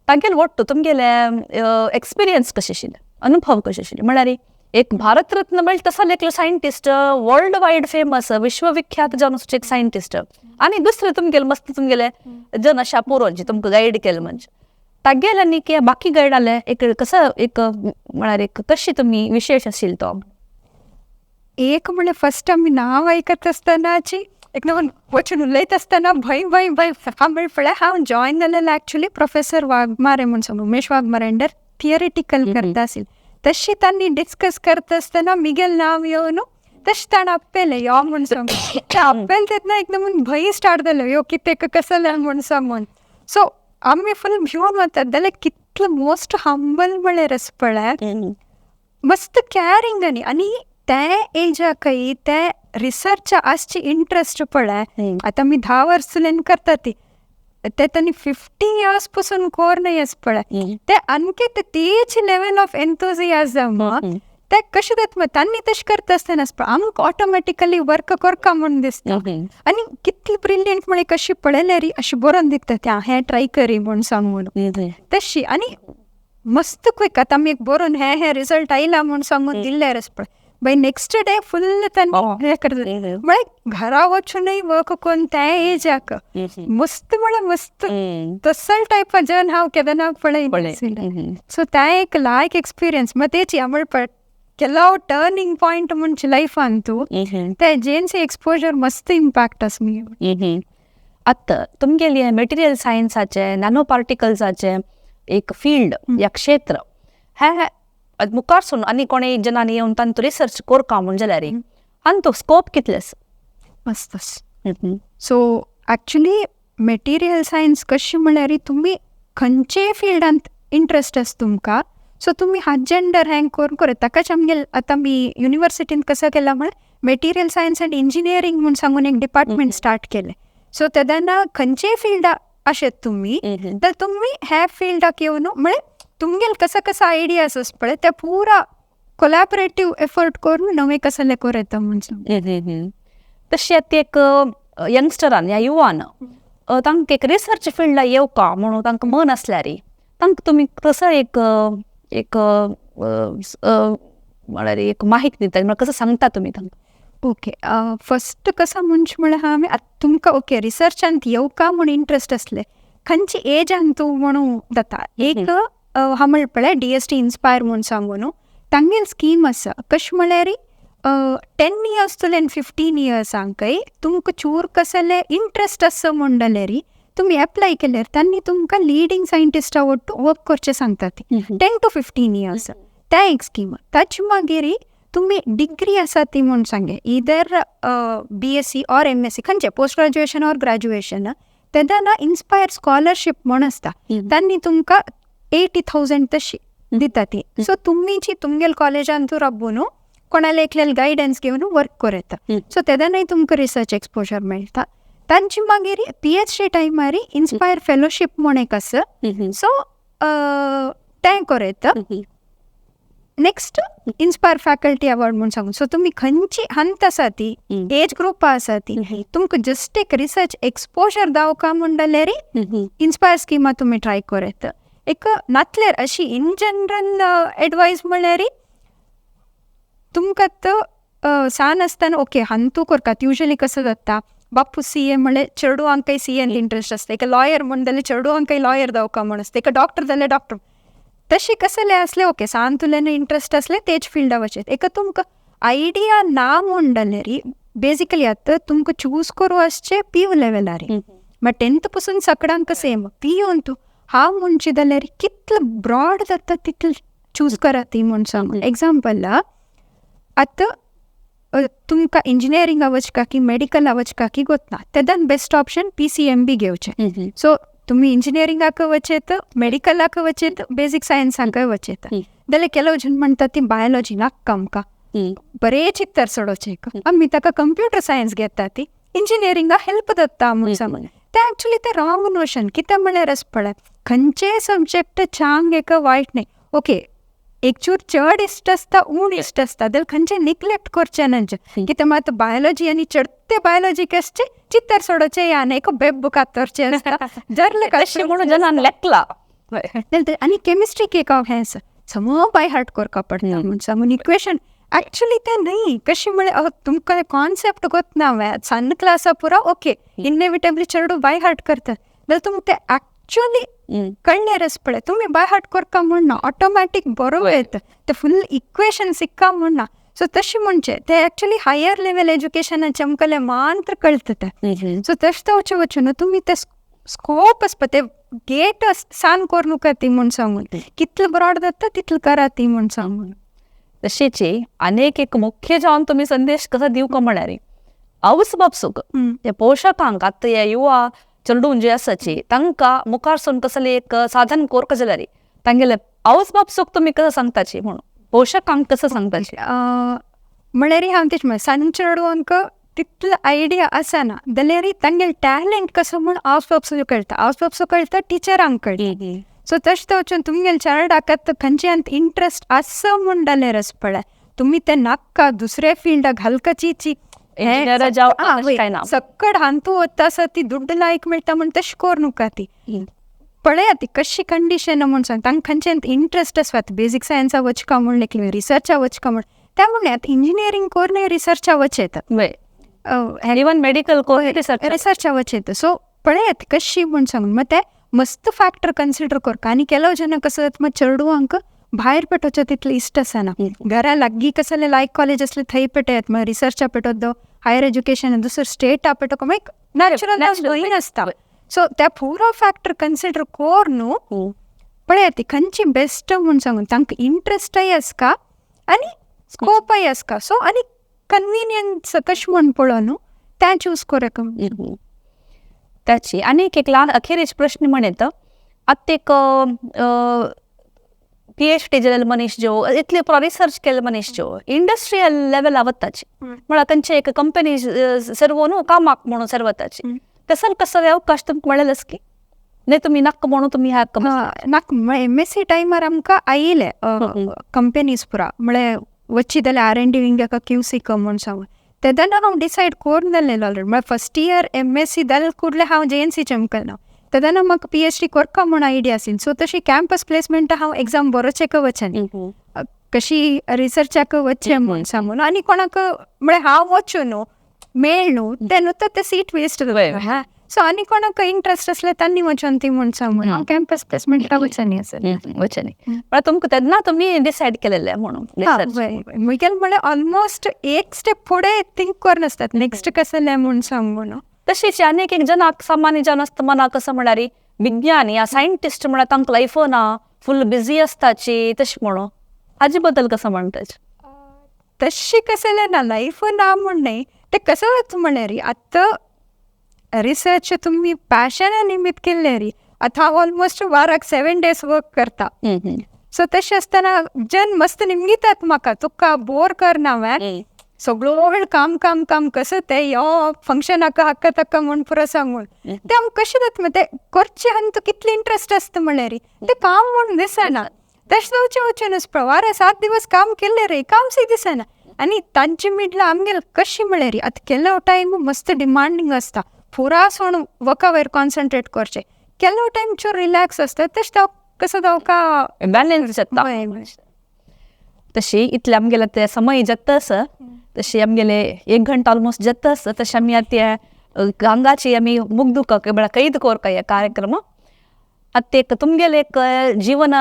तांगेले वट्टू तुमगेले एक्सपिरियन्स कशें आशिल्ले, अनुभव कशें आशिल्ले? म्हळ्यार एक भारत रत्न म्हळ्यार तसो एकलो सायंटिस्ट वर्ल्ड वायड फेमस विश्वविख्यात जावन आसचे एक सायंटिस्ट आनी दुसरे तुमगेले मस्त तुमगेले जन अशा पुरोवचे तुमकां गायड केले म्हणजे तागेले आनी की बाकी गायड आले एक कसं एक म्हळ्यार एक कशी तुमी विशेष आशिल्लो तो? एक म्हळ्यार फस्ट आमी नांव आयकत आसतनाची एकदम वचून उलयत आसतना भंय भंय भंय हांव पळय हांव जॉयन जालेलें एक्चुली प्रोफेसर वाघमारे म्हूण सांगू उमेश वाघमारे अंडर थियरिटिकल करता आशिल्लें. तशी तांणी डिस्कस करता आसतना मिगेल नांव येवन तशें ताणें आपयलें यो म्हूण सांगून. ते आपयलें तेन्ना एकदम भंय स्टार्ट जालो यो कितें कसलें म्हूण सांगून. सो आमी फूल भिवन वतात जाल्यार कितलो मोस्ट हंबल म्हळ्यार आसा पळय मस्त कॅरिंग आनी आनी ते एजाकय ते रिसर्च आसची इंट्रस्ट पळय आतां आमी 10 वर्सां करता ती ते तांणी 50 इयर्स पसून कोर आसा पळय ते आणखी तेच लेवल ऑफ एन्थुजियाजम ते कशें जाता तांणी तशें करता आसतना पळय आमकां ऑटोमॅटिकली वर्क करका म्हूण दिसता. आनी कितली ब्रिलियंट म्हळ्यार कशी पळयल्यार अशी बरोवन दिता ते हें ट्राय करी म्हूण सांगून तशी आनी मस्त क्विक. आतां आमी एक बरोवन हे हे रिजल्ट आयला म्हूण सांगून दिल्यार आसा पळय बाय नेक्स्ट डे फुल तांणी हें करता म्हळ्यार घरा वचूनय वर्क करून त्या एजाक मस्त म्हळ्यार मस्त तसल टायप जन हांव केन्ना पळय. सो तें एक लायक एक्सपिरियन्स मागीर तेची हांव पळय केलो टर्निंग पॉयंट म्हणचे लायफान तूं ते जेन्सी एक्सपोजर मस्त इम्पॅक्ट आसा मुगे. आतां तुमगेले मटेरियल सायन्साचे नॅनो पार्टिकल्साचे एक फील्ड या क्षेत्र हे मुखार सून आनी कोणें जनांनी येवन तांतू रिसर्च करका म्हूण जाल्यार आनी तो स्कोप कितले आसा? मस्त. सो एक्चुली मटेरियल सायन्स कशी म्हळ्यार तुमी खंयचेय फिल्डांत इंट्रस्ट आसा तुमकां सो तुमी हाजे अंडर हँग करून करत ताकाच आमगेले आतां आमी युनिवर्सिटीन कसं केलां म्हळ्यार मटेरियल सायन्स अँड इंजिनियरींग म्हूण सांगून एक डिपार्टमेंट स्टार्ट केलें. सो तेन्ना खंयचेय फिल्डा आशेत तुमी तर तुमी ह्या फिल्डाक येवन म्हळ्यार तुमगेले कसं कसं आयडियाज आसा पळय ते पुरा कोलॅबरेटीव एफर्ट करून नवें कसलें करूं येता म्हूण सांग. तशें आतां एक यंगस्टरान या युवान तांकां एक रिसर्च फिल्डा येवका म्हणून तांकां मन आसल्यार तांकां तुमी कसो एक एक म्हळ्यार एक माहिती दिता म्हळ्यार कसं सांगता तुमी तांकां? ओके फस्ट कसं म्हणचे म्हळ्यार आमी आतां तुमकां ओके रिसर्चांत येवका म्हूण इंट्रस्ट आसलें खंयचे एजान तूं म्हणून जाता एक हांव म्हळ्यार पळय DST inspire म्हूण सांगू न्हू तांगेली स्कीम आसा कशें म्हळ्यार 10 इयर्स तुल्यान 15 इयर्सांकय तुमकां चूर कसले इंट्रस्ट आसा म्हूण जाल्यार तुमी एप्लाय केल्यार तांणी तुमकां लिडींग सायंटिस्टा वट्टू वर्क करचें सांगता ती 10 to 15 years. त्या एक स्कीम. ताचे मागीर तुमी डिग्री आसा ती म्हूण सांगे, either BSc or MSc, खंयचे पोस्ट ग्रॅज्युएशन ऑर ग्रॅज्युएशन, तेन्ना इन्स्पायर स्कॉलरशीप म्हण आसता, तांणी तुमकां 80,000 तशी दिता ती. सो तुमी जी तुमगेल कॉलेजान तूं राबून कोणाले एकल्याल गायडन्स घेवन वर्क करूं येता. सो तेदनाय तुमकां रिसर्च एक्सपोजर मेळटा. तांची मागीर पीएचडी टायमार इन्स्पायर फेलोशीप म्हूण एक आसा, सो तें करूं येता. नेक्स्ट इन्स्पायर फॅकल्टी अवॉर्ड म्हूण सांगून, सो तुमी खंयची हंत आसा ती एज ग्रुप आसा ती तुमकां जस्ट एक रिसर्च एक्सपोजर दावका म्हूण जाल्यार इन्स्पायर स्किमा तुमी ट्राय करूं येता. एक नातल्यार अशी इन जनरल एडवायस म्हळ्यार तुमकां आतां सान आसतना ओके हांतू करतात. युजली कसो जाता, बाप्पू सीए म्हळ्यार चेडवांकय सीएन इंट्रस्ट आसता, एका लॉयर म्हण जाल्यार चेडवांकय लॉयर जावका म्हण आसता, एका डॉक्टर जाल्यार डॉक्टर. तशें कसलें आसलें ओके सान तुल्यान इंट्रस्ट आसलें तेच फिल्डा वचत. एका तुमकां आयडिया ना म्हूण जाल्यार बेजिकली आतां तुमकां चूज करूं आसचें पीयू लेवलार, मागीर टेंथ पसून सकडांक सेम पीयून तूं हांव म्हणचे जाल्यार कितलो ब्रॉड जाता तितलें चूज करात ती म्हूण सांगून. एग्जाम्पल, आतां तुमकां इंजिनियरिंगा वचका की मेडिकला वचका की गोतना, तेदान बेस्ट ऑप्शन पीसीएमबी घेवचें. सो तुमी इंजिनियरिंगाक वचेत, मेडिकलाक वचेत, बेजीक सायन्साकय वचेत. जाल्यार ಕೆಲವು जण म्हणटात ती बायोलॉजी नाका आमकां, बरें चित्तर सोडोवचें, आमी ताका कंप्युटर सायन्स घेता ती इंजिनियरिंगा हेल्प जाता म्हूण सांगून. तें एक्चुली तें रॉंग नोशन. कितें म्हळ्यार अशें पळय, खंयचेय सब्जेक्ट चांग एक वायट न्हय, ओके एक चूर चड इश्ट आसता उण इश्ट आसता, जाल्यार खंयचें निग्लेक्ट करचें न्हय. कितें मात बायोलॉजी आनी चडते बायोलॉजी आसचें चित्तर सोडोवचें या न्हय, एक बेब्ब कातरचें आसता जरलें तशें म्हणून जनान लेखला. आनी केमिस्ट्रीक एक हें आसा, सम बाय हार्ट करपा पडटा म्हूण सांगून इक्वेशन. एक्चुली तें न्हय, कशें म्हळ्यार तुमकां कॉन्सेप्ट गोतना सन्न क्लासा पुरो ओके इनएविटेबली चेडूं बाय हार्ट करता, जाल्यार तुमकां तें एक्चुली कळ्ळें आसा पळय, तुमी बाय हार्ट करका म्हूण ना, ऑटोमॅटीक बरोबर येता तें फूल इक्वेशन सिक्का म्हूण ना. सो तशें म्हणचें तें एक्चुली हायर लेवल एज्युकेशनाचें आमकां मात्र कळटा तें. सो तशें वचून वचून तुमी तें स्कोप आसपा तें गेट सान करूं नाका ती म्हूण सांगून, कितलें ब्रॉड जाता तितलें करा ती म्हूण सांगून. तशेंच अनेक एक मुख्य जावन तुमी संदेश कसो दिवका म्हळ्यार आवस बापसूक ते पोशकांक आतां हे युवा चेडूं जे आसाची तांकां मुखार सून कसलें एक साधन कोरका जाल्यार तांगेले आवस बापसूक तुमी कसो सांगताची म्हणून, पोशकांक कसो सांगताची? म्हळ्यार हांव तेच म्हण सान चेडवांक तितलो आयडिया आसना जाल्यार तांगेले टॅलंट कसो म्हूण आवस बापसू कळटा, आवस बापसू कळटा, टिचरांक कळटा. सो तशें वचून तुमगेले चेरडाक आतां खंयच्यान इंट्रस्ट आसा म्हूण जाल्यार आसा पळय, तुमी तें नाका दुसऱ्या फिल्डाक घालकाची सक्कड हांतू वता आसा ती दुड्ड लायक मेळटा म्हूण तशें करूं नाका. ती पळया ती कशी कंडिशन म्हूण सांग, तांकां खंयच्यान इंट्रस्ट आसा बेजीक सायन्सा वचका म्हूण लेखलें, रिसर्चा वचका म्हूण, त्या म्हूण आतां इंजिनियरींग करून रिसर्चा वचेत, इवन मेडिकल रिसर्चा वचेत. सो पळयात कशी म्हूण सांगून मागीर तें मस्त फॅक्टर कन्सिडर करता. आनी ಕೆಲವು जन कसो जाता मागीर चेडवांक भायर पेटोवचें तितलें इश्ट आसना, घरा लागीं कसलें लायक कॉलेज आसलें थंय पेटयात, मागीर रिसर्चा पेटोवप, हायर एज्युकेशन दुसरो स्टेटा पेटोवप, मागीर नॅचरल भंय आसता. सो त्या पुरो फॅक्टर कन्सिडर करून न्हू पळयात ती खंयची बेस्ट म्हूण सांगून, तांकां इंट्रस्टय आसका आनी स्कोपय आसका, सो आनी कन्विनियन्स कशें म्हूण पळोवन न्हू तें चूज करप. त्याची आनी एक ल्हान अखेरीच प्रश्न म्हणत, आतां एक पीएचडी केलेले मनीस ज्यो इतले पुरो रिसर्च केल्ले मनीस ज्यो इंडस्ट्रियल लेवला वताची, म्हळ्यार खंयचे एक कंपनी सर्व न्हू कामाक म्हणून सर्वताची, तसं कसो अवकाश तुमकां मेळ्ळेलेच की न्हय तुमी नाका म्हणून तुमी ह्या नाका. एमएससी टायमार आमकां आयिल्ले कंपनीज पुरा, म्हळ्यार वच्ची जाल्यार आर एन डी विंगाक क्यूसी क म्हूण सांगून, तेन्ना हांव डिसायड करून जाल्लें ऑलरेडी. म्हळ्यार फस्ट इयर एमएससी जाले कुडले हांव जेएनसी चमकल, तेन्ना म्हाका पीएचडी करका म्हूण आयडिया आशिल्ली. सो तशी कॅम्पस प्लेसमेंट हांव एग्जाम बरोवचेक वचनी, कशी रिसर्चाक वचचें म्हूण सांगून, आनी कोणाक म्हळ्यार हांव वचूं न्हू मेळ न्हू तें न्हू तर तें सीट वेस्ट जाता. सो आनी कोणाक इंट्रस्ट आसलें तांणी वचून ती म्हूण सांगून हांव कॅम्पस प्लेसमेंटाक वचनी आसलें. वचनी म्हळ्यार तुमकां तेन्ना तुमी डिसायड केलेलें म्हणून म्हगेलें म्हळ्यार ऑलमोस्ट एक स्टेप फुडें थिंक करून आसतात नेक्स्ट कसलें म्हूण सांगून. तशेंच आनीक एक जनाक सामान्य जन आसता मनाक कसो म्हळ्यार विज्ञानी या सायंटिस्ट म्हळ्यार तांकां लायफ ना, फूल बिजी आसताची तशें म्हणून, हाजे बद्दल कसो म्हणटाच? तशी कसलें ना, लायफ ना म्हूण न्हय. तें कसं वता म्हळ्यार आतां रिसर्च तुमी पॅशना निमित्त केल्ले री. आतां हांव ऑलमोस्ट वाराक 7 डेज वर्क करता. सो तशें आसतना जन मस्त निमगितात म्हाका, तुका बोर करना हांवें, सगळो वेळ काम काम काम, कसं ते यो फंक्शनाक हाका ताका म्हूण पुरो सांगून. ते आमकां कशें जाता, ते करचे आनी तुका कितलें इंट्रस्ट आसता म्हळ्यार ते काम म्हूण दिसना. तशें जावचें वचून वारा 7 दिवस काम केल्ले रे, काम सी दिसना. आनी तांचे मिडला आमगेले कशें म्हळ्यार आतां केलो टायम मस्त डिमांडींग आसता, पुरा सोण वर्का वयर कॉन्सन्ट्रेट करचें, केलो टायम चोर रिलॅक्स आसता. तशें कसो जावका बॅलन्स जाता. तशी इतले आमगेले ते समय जाता आसा, तशी आमगेले एक घंटा ऑलमोस्ट जाता आसा. तशें आमी आतां हांगाची आमी मुग्दुका म्हळ्यार कैद कोरका हे कार्यक्रम. आतां एक तुमगेले एक जीवन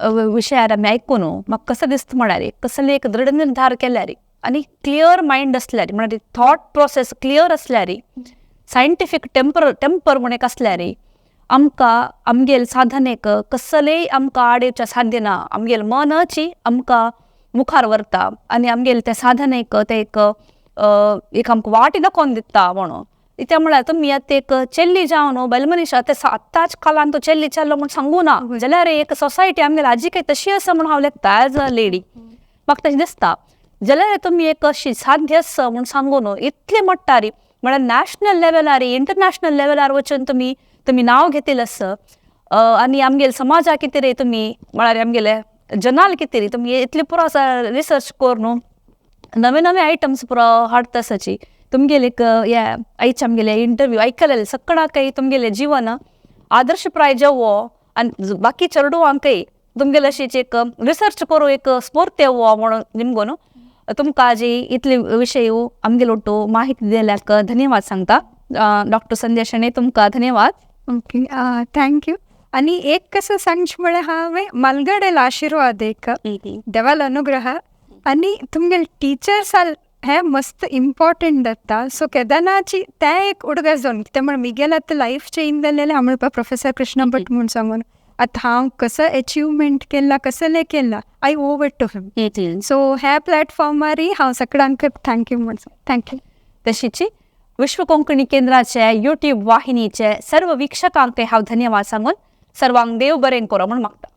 विशयार आमी आयकून म्हाका कसो दिसता म्हळ्यार, कसले एक दृढ निर्धार केल्यार आनी क्लियर मायंड आसल्यार, म्हळ्यार थॉट प्रोसेस क्लियर आसल्यार, सायंटिफीक टेंपर टेंपर म्हूण एक आसल्यार, आमकां आमगेल साधनेक कसलेय आमकां आड येवच्या साध्य ना. आमगेल मनची आमकां मुखार व्हरता आनी आमगेले त्या साधनेक ते एक एक आमकां वाट दाखोवन दिता म्हणून. कित्या म्हळ्यार तुमी आतां एक चेल्ली जावन बायल मनीस, आतां आतांच कालान तो चेल्ली चेल्लो म्हूण सांगू ना जाल्यार एक सोसायटी आमगेली आजी काही तशी आसा म्हूण हांव लेखता. एज अ लेडी म्हाका तशें दिसता. जाल्यार तुमी एक अशी साध्य आसा म्हूण सांगू न्हू, इतले मोट्टारी म्हळ्यार नॅशनल लेवलार, इंटरनॅशनल लेवलार वचून तुमी नांव घेतिल्लें आसा आनी आमगेले समाजा कितें रे तुमी, म्हळ्यार आमगेले जनाल कितें रे तुमी इतले पुरो रिसर्च करून नवे नवे आयटम्स पुरो हाडटा आसाची. तुमगेले एक हे आयचे आमगेले इंटरव्यू आयकलेले सगळ्यांकय तुमगेले जीवन आदर्शप्राय जावो आनी बाकी चेडवांकय तुमगेले अशीच एक रिसर्च करूं एक स्फूर्त येवो म्हणून निमगून तुमकां जी इतली विशय आमगेले ಒಟ್ಟು माहिती दिल्याक धन्यवाद सांगता. डॉक्टर संध्या शणै, तुमकां धन्यवाद. Okay, thank you. आनी एक कसं सांगचें म्हळ्यार हांवें मालगडेल आशिर्वाद, एक देवाल अनुग्रह आनी तुमगेले टिचर्स हे मस्त इम्पॉर्टंट जाता. सो केदनाची तें एक उडगास जावन, कित्याक म्हण मिगेल आतां लायफ चेंज जालेलें हांव म्हणपा प्रोफेसर कृष्ण भट म्हूण सांगून. आतां हांव कसो एचिवमेंट केला, कसलें केला, I owe it to him. So ह्या प्लॅटफॉर्मारय हांव सगळ्यांक thank you म्हूण. Thank you. तशीची विश्व कोंकणी केंद्राचे युट्यूब वाहिनीचे सर्व वीक्षकांक हांव धन्यवाद सांगून सर्वांक देव बरें करो म्हूण मागता.